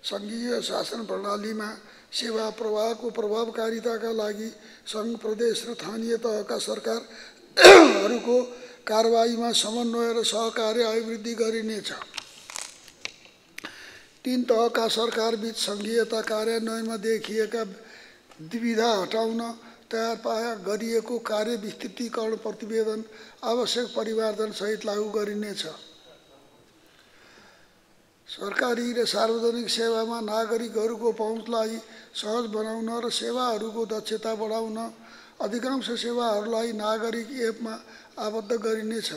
सङ्घीय शासन प्रणालीमा सेवा प्रवाहको प्रभावकारिताका लागि सङ्घ, प्रदेश र स्थानीय तहका सरकारहरूको कारबाहीमा समन्वय र सहकार्य अभिवृद्धि गरिनेछ। तीन तहका सरकारबीच सङ्घीयता कार्यान्वयनमा देखिएका दुविधा हटाउन तयार गरिएको कार्य विस्तृतीकरण प्रतिवेदन आवश्यक परिमार्जनसहित लागू गरिनेछ। सरकारी र सार्वजनिक सेवामा नागरिकहरूको पहुँचलाई सहज बनाउन र सेवाहरूको दक्षता बढाउन अधिकांश सेवाहरूलाई नागरिक एपमा आबद्ध गरिनेछ।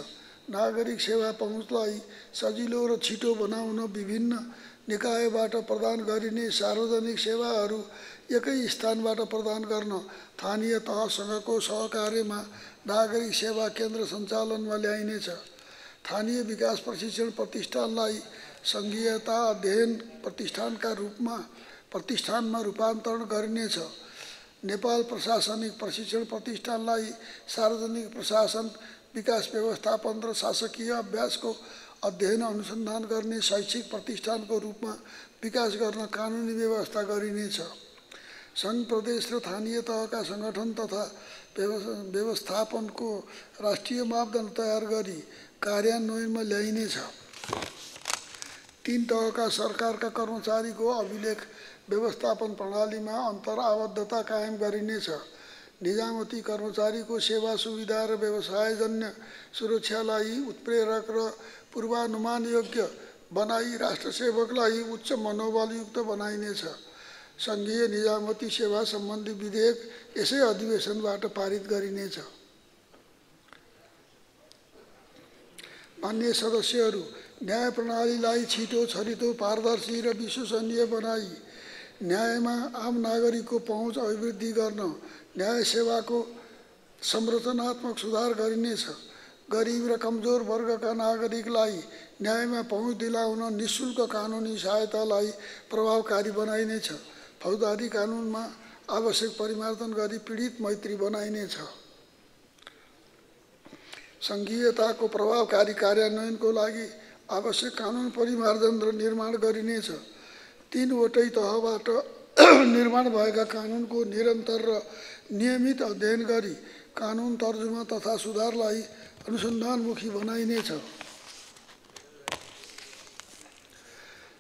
नागरिक सेवा पहुँचलाई सजिलो र छिटो बनाउन विभिन्न निकायबाट प्रदान गरिने सार्वजनिक सेवाहरू एकै स्थानबाट प्रदान गर्न स्थानीय तहसँगको सहकार्यमा नागरिक सेवा केन्द्र सञ्चालनमा ल्याइनेछ। स्थानीय विकास प्रशिक्षण प्रतिष्ठानलाई सङ्घीयता अध्ययन प्रतिष्ठानमा रूपान्तरण गरिनेछ। नेपाल प्रशासनिक प्रशिक्षण प्रतिष्ठानलाई सार्वजनिक प्रशासन, विकास व्यवस्थापन र शासकीय अभ्यासको अध्ययन अनुसन्धान गर्ने शैक्षिक प्रतिष्ठानको रूपमा विकास गर्न कानुनी व्यवस्था गरिनेछ। सङ्घ, प्रदेश र स्थानीय तहका सङ्गठन तथा व्यवस्थापनको राष्ट्रिय मापदण्ड तयार गरी कार्यान्वयनमा ल्याइनेछ। तीन तहका सरकारका कर्मचारीको अभिलेख व्यवस्थापन प्रणालीमा अन्तर्आबद्धता कायम गरिनेछ। निजामती कर्मचारीको सेवा सुविधा र व्यवसायजन्य सुरक्षालाई उत्प्रेरक र पूर्वानुमानयोग्य बनाई राष्ट्रसेवकलाई उच्च मनोबलयुक्त बनाइनेछ। सङ्घीय निजामती सेवा सम्बन्धी विधेयक यसै अधिवेशनबाट पारित गरिनेछ। माननीय सदस्यहरू, न्याय प्रणालीलाई छिटो, छरितो, पारदर्शी र विश्वसनीय बनाई न्यायमा आम नागरिकको पहुँच अभिवृद्धि गर्न न्याय सेवाको संरचनात्मक सुधार गरिनेछ। गरिब र कमजोर वर्गका नागरिकलाई न्यायमा पहुँच दिलाउन निःशुल्क कानुनी सहायतालाई प्रभावकारी बनाइनेछ। फौजदारी कानुनमा आवश्यक परिमार्जन गरी पीडित मैत्री बनाइनेछ। सङ्घीयताको प्रभावकारी कार्यान्वयनको लागि आवश्यक कानुन परिमार्जन र निर्माण गरिनेछ। तीनवटै तहबाट निर्माण भएका कानुनको निरन्तर र नियमित अध्ययन गरी कानुन तर्जुमा तथा सुधारलाई अनुसन्धानमुखी बनाइनेछ।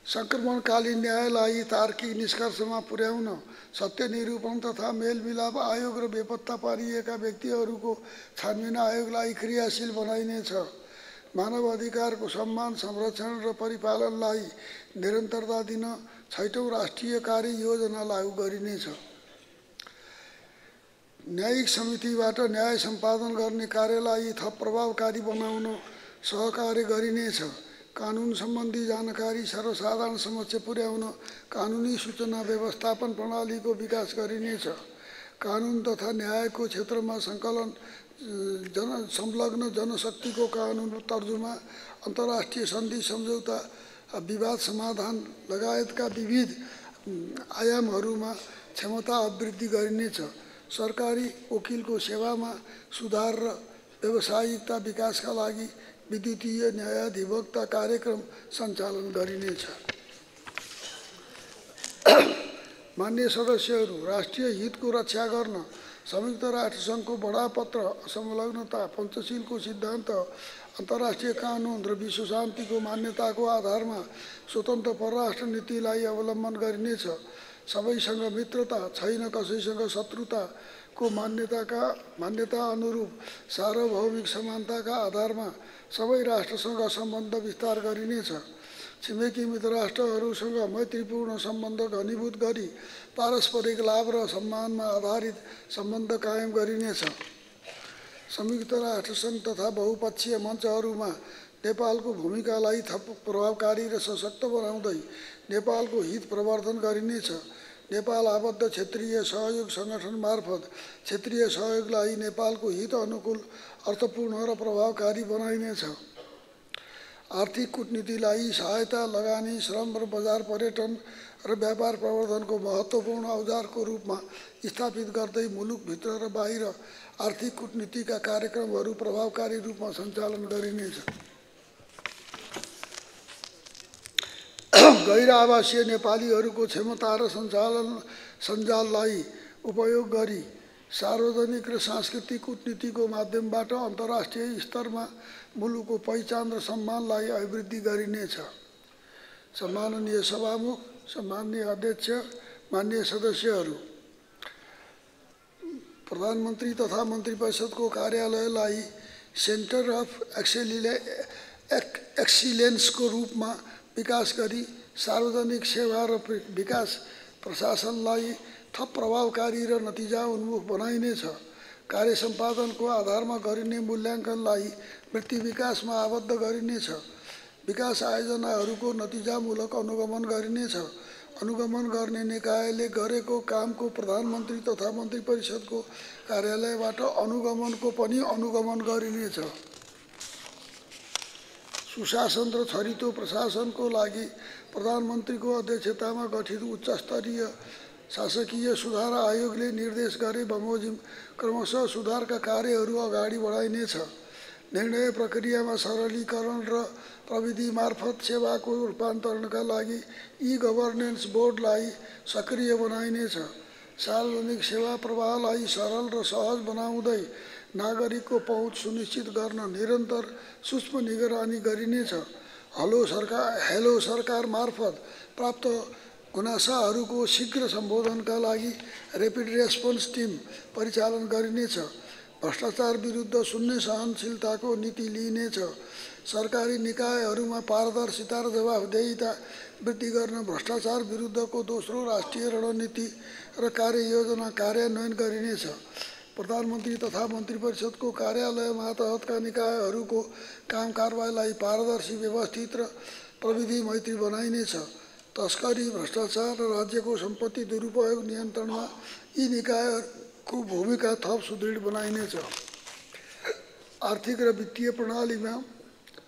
सङ्क्रमणकालीन न्यायलाई तार्किक निष्कर्षमा पुर्याउन सत्य निरूपण तथा मेलमिलाप आयोग र बेपत्ता पारिएका व्यक्तिहरूको छानबिन आयोगलाई क्रियाशील बनाइनेछ। मानव अधिकारको सम्मान, संरक्षण र परिपालनलाई निरन्तरता दिन 6औं राष्ट्रिय कार्य योजना लागू गरिनेछ। न्यायिक समितिबाट न्याय सम्पादन गर्ने कार्यलाई थप प्रभावकारी बनाउन सहकार्य गरिनेछ। कानुन सम्बन्धी जानकारी सर्वसाधारण समक्ष पुर्याउन कानुनी सूचना व्यवस्थापन प्रणालीको विकास गरिनेछ। कानुन तथा न्यायको क्षेत्रमा सङ्कलन संलग्न जनशक्तिको कानुन तर्जुमा, अन्तर्राष्ट्रिय सन्धि सम्झौता, विवाद समाधान लगायतका विविध आयामहरूमा क्षमता अभिवृद्धि गरिनेछ। सरकारी वकिलको सेवामा सुधार र व्यावसायिकता विकासका लागि विद्युतीय न्यायाधिवक्ता कार्यक्रम सञ्चालन गरिनेछ। मान्य सदस्यहरू, राष्ट्रिय हितको रक्षा गर्न संयुक्त राष्ट्रसङ्घको बडापत्र, संलग्नता, पञ्चशीलको सिद्धान्त, अन्तर्राष्ट्रिय कानुन र विश्व शान्तिको मान्यताको आधारमा स्वतन्त्र परराष्ट्र नीतिलाई अवलम्बन गरिनेछ। सबैसँग मित्रता, छैन कसैसँग शत्रुताको मान्यता अनुरूप सार्वभौमिक समानताका आधारमा सबै राष्ट्रसँग सम्बन्ध विस्तार गरिनेछ। छिमेकी मित्र राष्ट्रहरूसँग मैत्रीपूर्ण सम्बन्ध घनीभूत गरी पारस्परिक लाभ र सम्मानमा आधारित सम्बन्ध कायम गरिनेछ। संयुक्त राष्ट्रसङ्घ तथा बहुपक्षीय मञ्चहरूमा नेपालको भूमिकालाई थप प्रभावकारी र सशक्त बनाउँदै नेपालको हित प्रवर्धन गरिनेछ। नेपाल आबद्ध क्षेत्रीय सहयोग सङ्गठन मार्फत क्षेत्रीय सहयोगलाई नेपालको हित अनुकूल, अर्थपूर्ण र प्रभावकारी बनाइनेछ। आर्थिक कूटनीतिलाई सहायता, लगानी, श्रम र बजार पर्यटन र व्यापार प्रवर्धनको महत्त्वपूर्ण औजारको रूपमा स्थापित गर्दै मुलुकभित्र र बाहिर आर्थिक कूटनीतिका कार्यक्रमहरू प्रभावकारी रूपमा सञ्चालन गरिनेछ। गैर आवासीय नेपालीहरूको क्षमता र सञ्जाललाई उपयोग गरी सार्वजनिक र सांस्कृतिक कूटनीतिको माध्यमबाट अन्तर्राष्ट्रिय स्तरमा मुलुकको पहिचान र सम्मानलाई अभिवृद्धि गरिनेछ। सम्माननीय सभामुख, सम्माननीय अध्यक्ष, मान्य सदस्यहरू, प्रधानमन्त्री तथा मन्त्री परिषदको कार्यालयलाई सेन्टर अफ एक्सिलेन्सको रूपमा विकास गरी सार्वजनिक सेवा र विकास प्रशासनलाई थप प्रभावकारी र नतिजा उन्मुख बनाइनेछ। कार्य सम्पादनको आधारमा गरिने मूल्याङ्कनलाई वृत्ति विकासमा आबद्ध गरिनेछ। विकास आयोजनाहरूको नतिजामूलक अनुगमन गरिनेछ। अनुगमन गर्ने निकायले गरेको कामको प्रधानमन्त्री तथा मन्त्री परिषदको कार्यालयबाट अनुगमनको पनि अनुगमन गरिनेछ। सुशासन र छरितो प्रशासनको लागि प्रधानमन्त्रीको अध्यक्षतामा गठित उच्चस्तरीय शासकीय सुधार आयोगले निर्देश गरे बमोजिम क्रमशः सुधारका कार्यहरू अगाडि बढाइनेछ। निर्णय प्रक्रियामा सरलीकरण र प्रविधि मार्फत सेवाको रूपान्तरणका लागि ई-गभर्नेन्स बोर्डलाई सक्रिय बनाइनेछ। सार्वजनिक सेवा प्रवाहलाई सरल र सहज बनाउँदै नागरिकको पहुँच सुनिश्चित गर्न निरन्तर सूक्ष्म निगरानी गरिनेछ। हेलो सरकार मार्फत प्राप्त गुनासाहरूको शीघ्र सम्बोधनका लागि ऱ्यापिड रेस्पोन्स टिम परिचालन गरिनेछ। भ्रष्टाचार विरुद्ध शून्य सहनशीलताको नीति लिइनेछ। सरकारी निकायहरूमा पारदर्शिता र जवाफदेहिता वृद्धि गर्न भ्रष्टाचार विरुद्धको दोस्रो राष्ट्रिय रणनीति र कार्ययोजना कार्यान्वयन गरिनेछ। प्रधानमन्त्री तथा मन्त्री परिषदको कार्यालय मातहतका निकायहरूको काम कारबाहीलाई पारदर्शी, व्यवस्थित र प्रविधि मैत्री बनाइनेछ। तस्करी, भ्रष्टाचार र राज्यको सम्पत्ति दुरुपयोग नियन्त्रणमा यी निकायहरूको भूमिका थप सुदृढ बनाइनेछ। आर्थिक र वित्तीय प्रणालीमा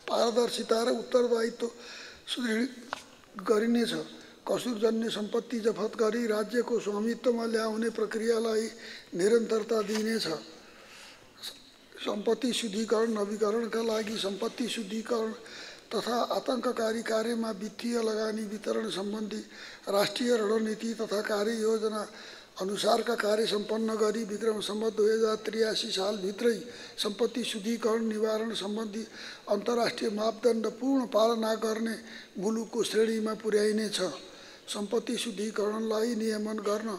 पारदर्शिता र उत्तरदायित्व सुदृढ गरिनेछ। कसुरजन्य सम्पत्ति जफत गरी राज्यको स्वामित्वमा ल्याउने प्रक्रियालाई निरन्तरता दिइनेछ। सम्पत्ति शुद्धिकरण नवीकरणका लागि सम्पत्ति शुद्धिकरण तथा आतंककारी कार्यमा वित्तीय लगानी वितरण सम्बन्धी राष्ट्रिय रणनीति तथा कार्ययोजना अनुसारका कार्य सम्पन्न गरी विक्रम सम्वत 2083 सालभित्रै सम्पत्ति शुद्धिकरण निवारण सम्बन्धी अन्तर्राष्ट्रिय मापदण्ड पूर्ण पालना गर्ने मुलुकको श्रेणीमा पुर्याइनेछ। सम्पत्ति शुद्धिकरणलाई नियमन गर्न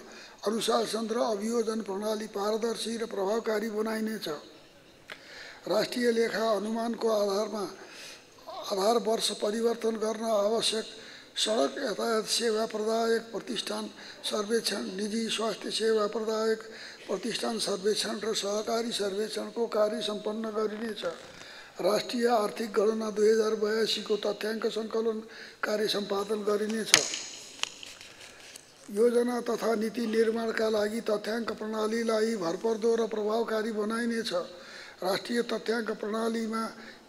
अनुशासन र अभियोजन प्रणाली पारदर्शी र प्रभावकारी बनाइनेछ। राष्ट्रिय लेखा अनुमानको आधार वर्ष परिवर्तन गर्न आवश्यक सडक यातायात सेवा प्रदायक प्रतिष्ठान सर्वेक्षण, निजी स्वास्थ्य सेवा प्रदायक प्रतिष्ठान सर्वेक्षण र सहकारी सर्वेक्षणको कार्य सम्पन्न गरिनेछ। राष्ट्रिय आर्थिक गणना 2082 को तथ्याङ्क सङ्कलन कार्य सम्पादन गरिनेछ। योजना तथा नीति निर्माणका लागि तथ्याङ्क प्रणालीलाई भरपर्दो र प्रभावकारी बनाइनेछ। राष्ट्रिय तथ्याङ्क प्रणालीमा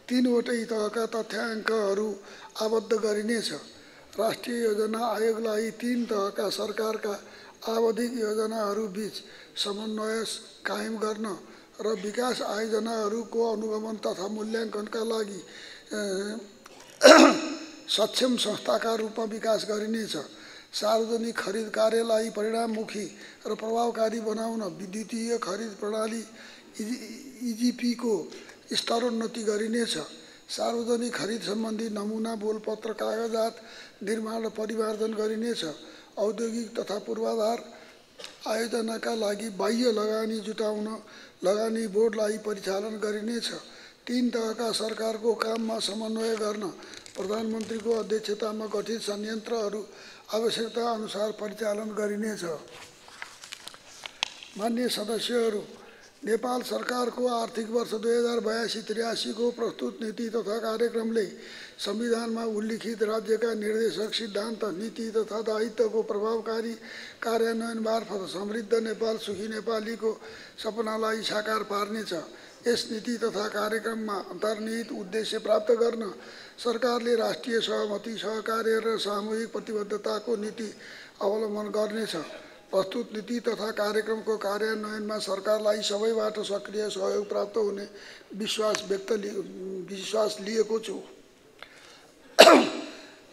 3 वटै तहका तथ्याङ्कहरू आबद्ध गरिनेछ। राष्ट्रिय योजना आयोगलाई 3 तहका सरकारका आवधिक योजनाहरूबीच समन्वय कायम गर्न र विकास आयोजनाहरूको अनुगमन तथा मूल्याङ्कनका लागि सक्षम संस्थाका रूपमा विकास गरिनेछ। सार्वजनिक खरिद कार्यलाई परिणाममुखी र प्रभावकारी बनाउन विद्युतीय खरिद प्रणाली इजिपीको स्तरोन्नति गरिनेछ। सार्वजनिक खरिद सम्बन्धी नमुना बोलपत्र कागजात निर्माण र परिमार्जन गरिनेछ। औद्योगिक तथा पूर्वाधार आयोजनाका लागि बाह्य लगानी जुटाउन लगानी बोर्डलाई परिचालन गरिनेछ। 3 तहका सरकारको काममा समन्वय गर्न प्रधानमन्त्रीको अध्यक्षतामा गठित संयन्त्रहरू आवश्यकता अनुसार परिचालन गरिनेछ। माननीय सदस्यहरू, नेपाल सरकारको आर्थिक वर्ष 2082-83 को प्रस्तुत नीति तथा कार्यक्रमले संविधानमा उल्लिखित राज्यका निर्देशक सिद्धान्त, नीति तथा दायित्वको प्रभावकारी कार्यान्वयन मार्फत समृद्ध नेपाल, सुखी नेपालीको सपनालाई साकार पार्नेछ। यस नीति तथा कार्यक्रममा अन्तर्निहित उद्देश्य प्राप्त गर्न सरकारले राष्ट्रिय सहमति, सहकार्य र सामूहिक प्रतिबद्धताको नीति अवलम्बन गर्नेछ। प्रस्तुत नीति तथा कार्यक्रमको कार्यान्वयनमा सरकारलाई सबैबाट सक्रिय सहयोग प्राप्त हुने विश्वास लिएको छु।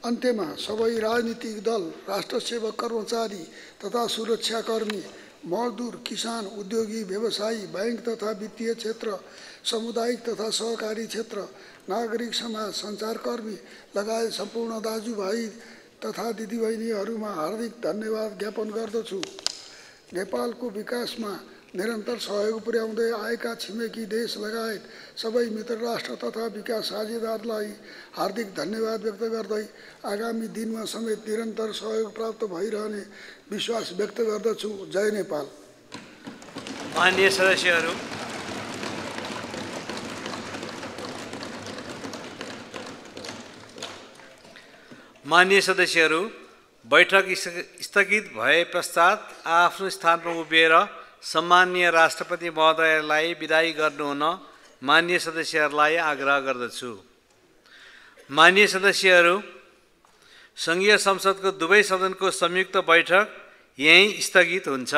अन्त्यमा सबै राजनीतिक दल, राष्ट्रसेवक कर्मचारी तथा सुरक्षाकर्मी, मजदुर, किसान, उद्योगी, व्यवसायी, बैंक तथा वित्तीय क्षेत्र, सामुदायिक तथा सहकारी क्षेत्र, नागरिक समाज, सञ्चारकर्मी लगायत सम्पूर्ण दाजुभाइ तथा दिदीबहिनीहरूमा हार्दिक धन्यवाद ज्ञापन गर्दछु। नेपालको विकासमा निरन्तर सहयोग पुर्याउँदै आएका छिमेकी देश लगायत सबै मित्र राष्ट्र तथा विकास साझेदारलाई हार्दिक धन्यवाद व्यक्त गर्दै आगामी दिनमा समेत निरन्तर सहयोग प्राप्त भइरहने विश्वास व्यक्त गर्दछु। जय नेपाल। माननीय सदस्यहरू, बैठक स्थगित भए पश्चात आफ्नो स्थानमा उभिएर सम्माननीय राष्ट्रपति महोदयलाई बिदाई गर्नुहुन माननीय सदस्यहरूलाई आग्रह गर्दछु। माननीय सदस्यहरू, सङ्घीय संसदको दुवै सदनको संयुक्त बैठक यहीँ स्थगित हुन्छ।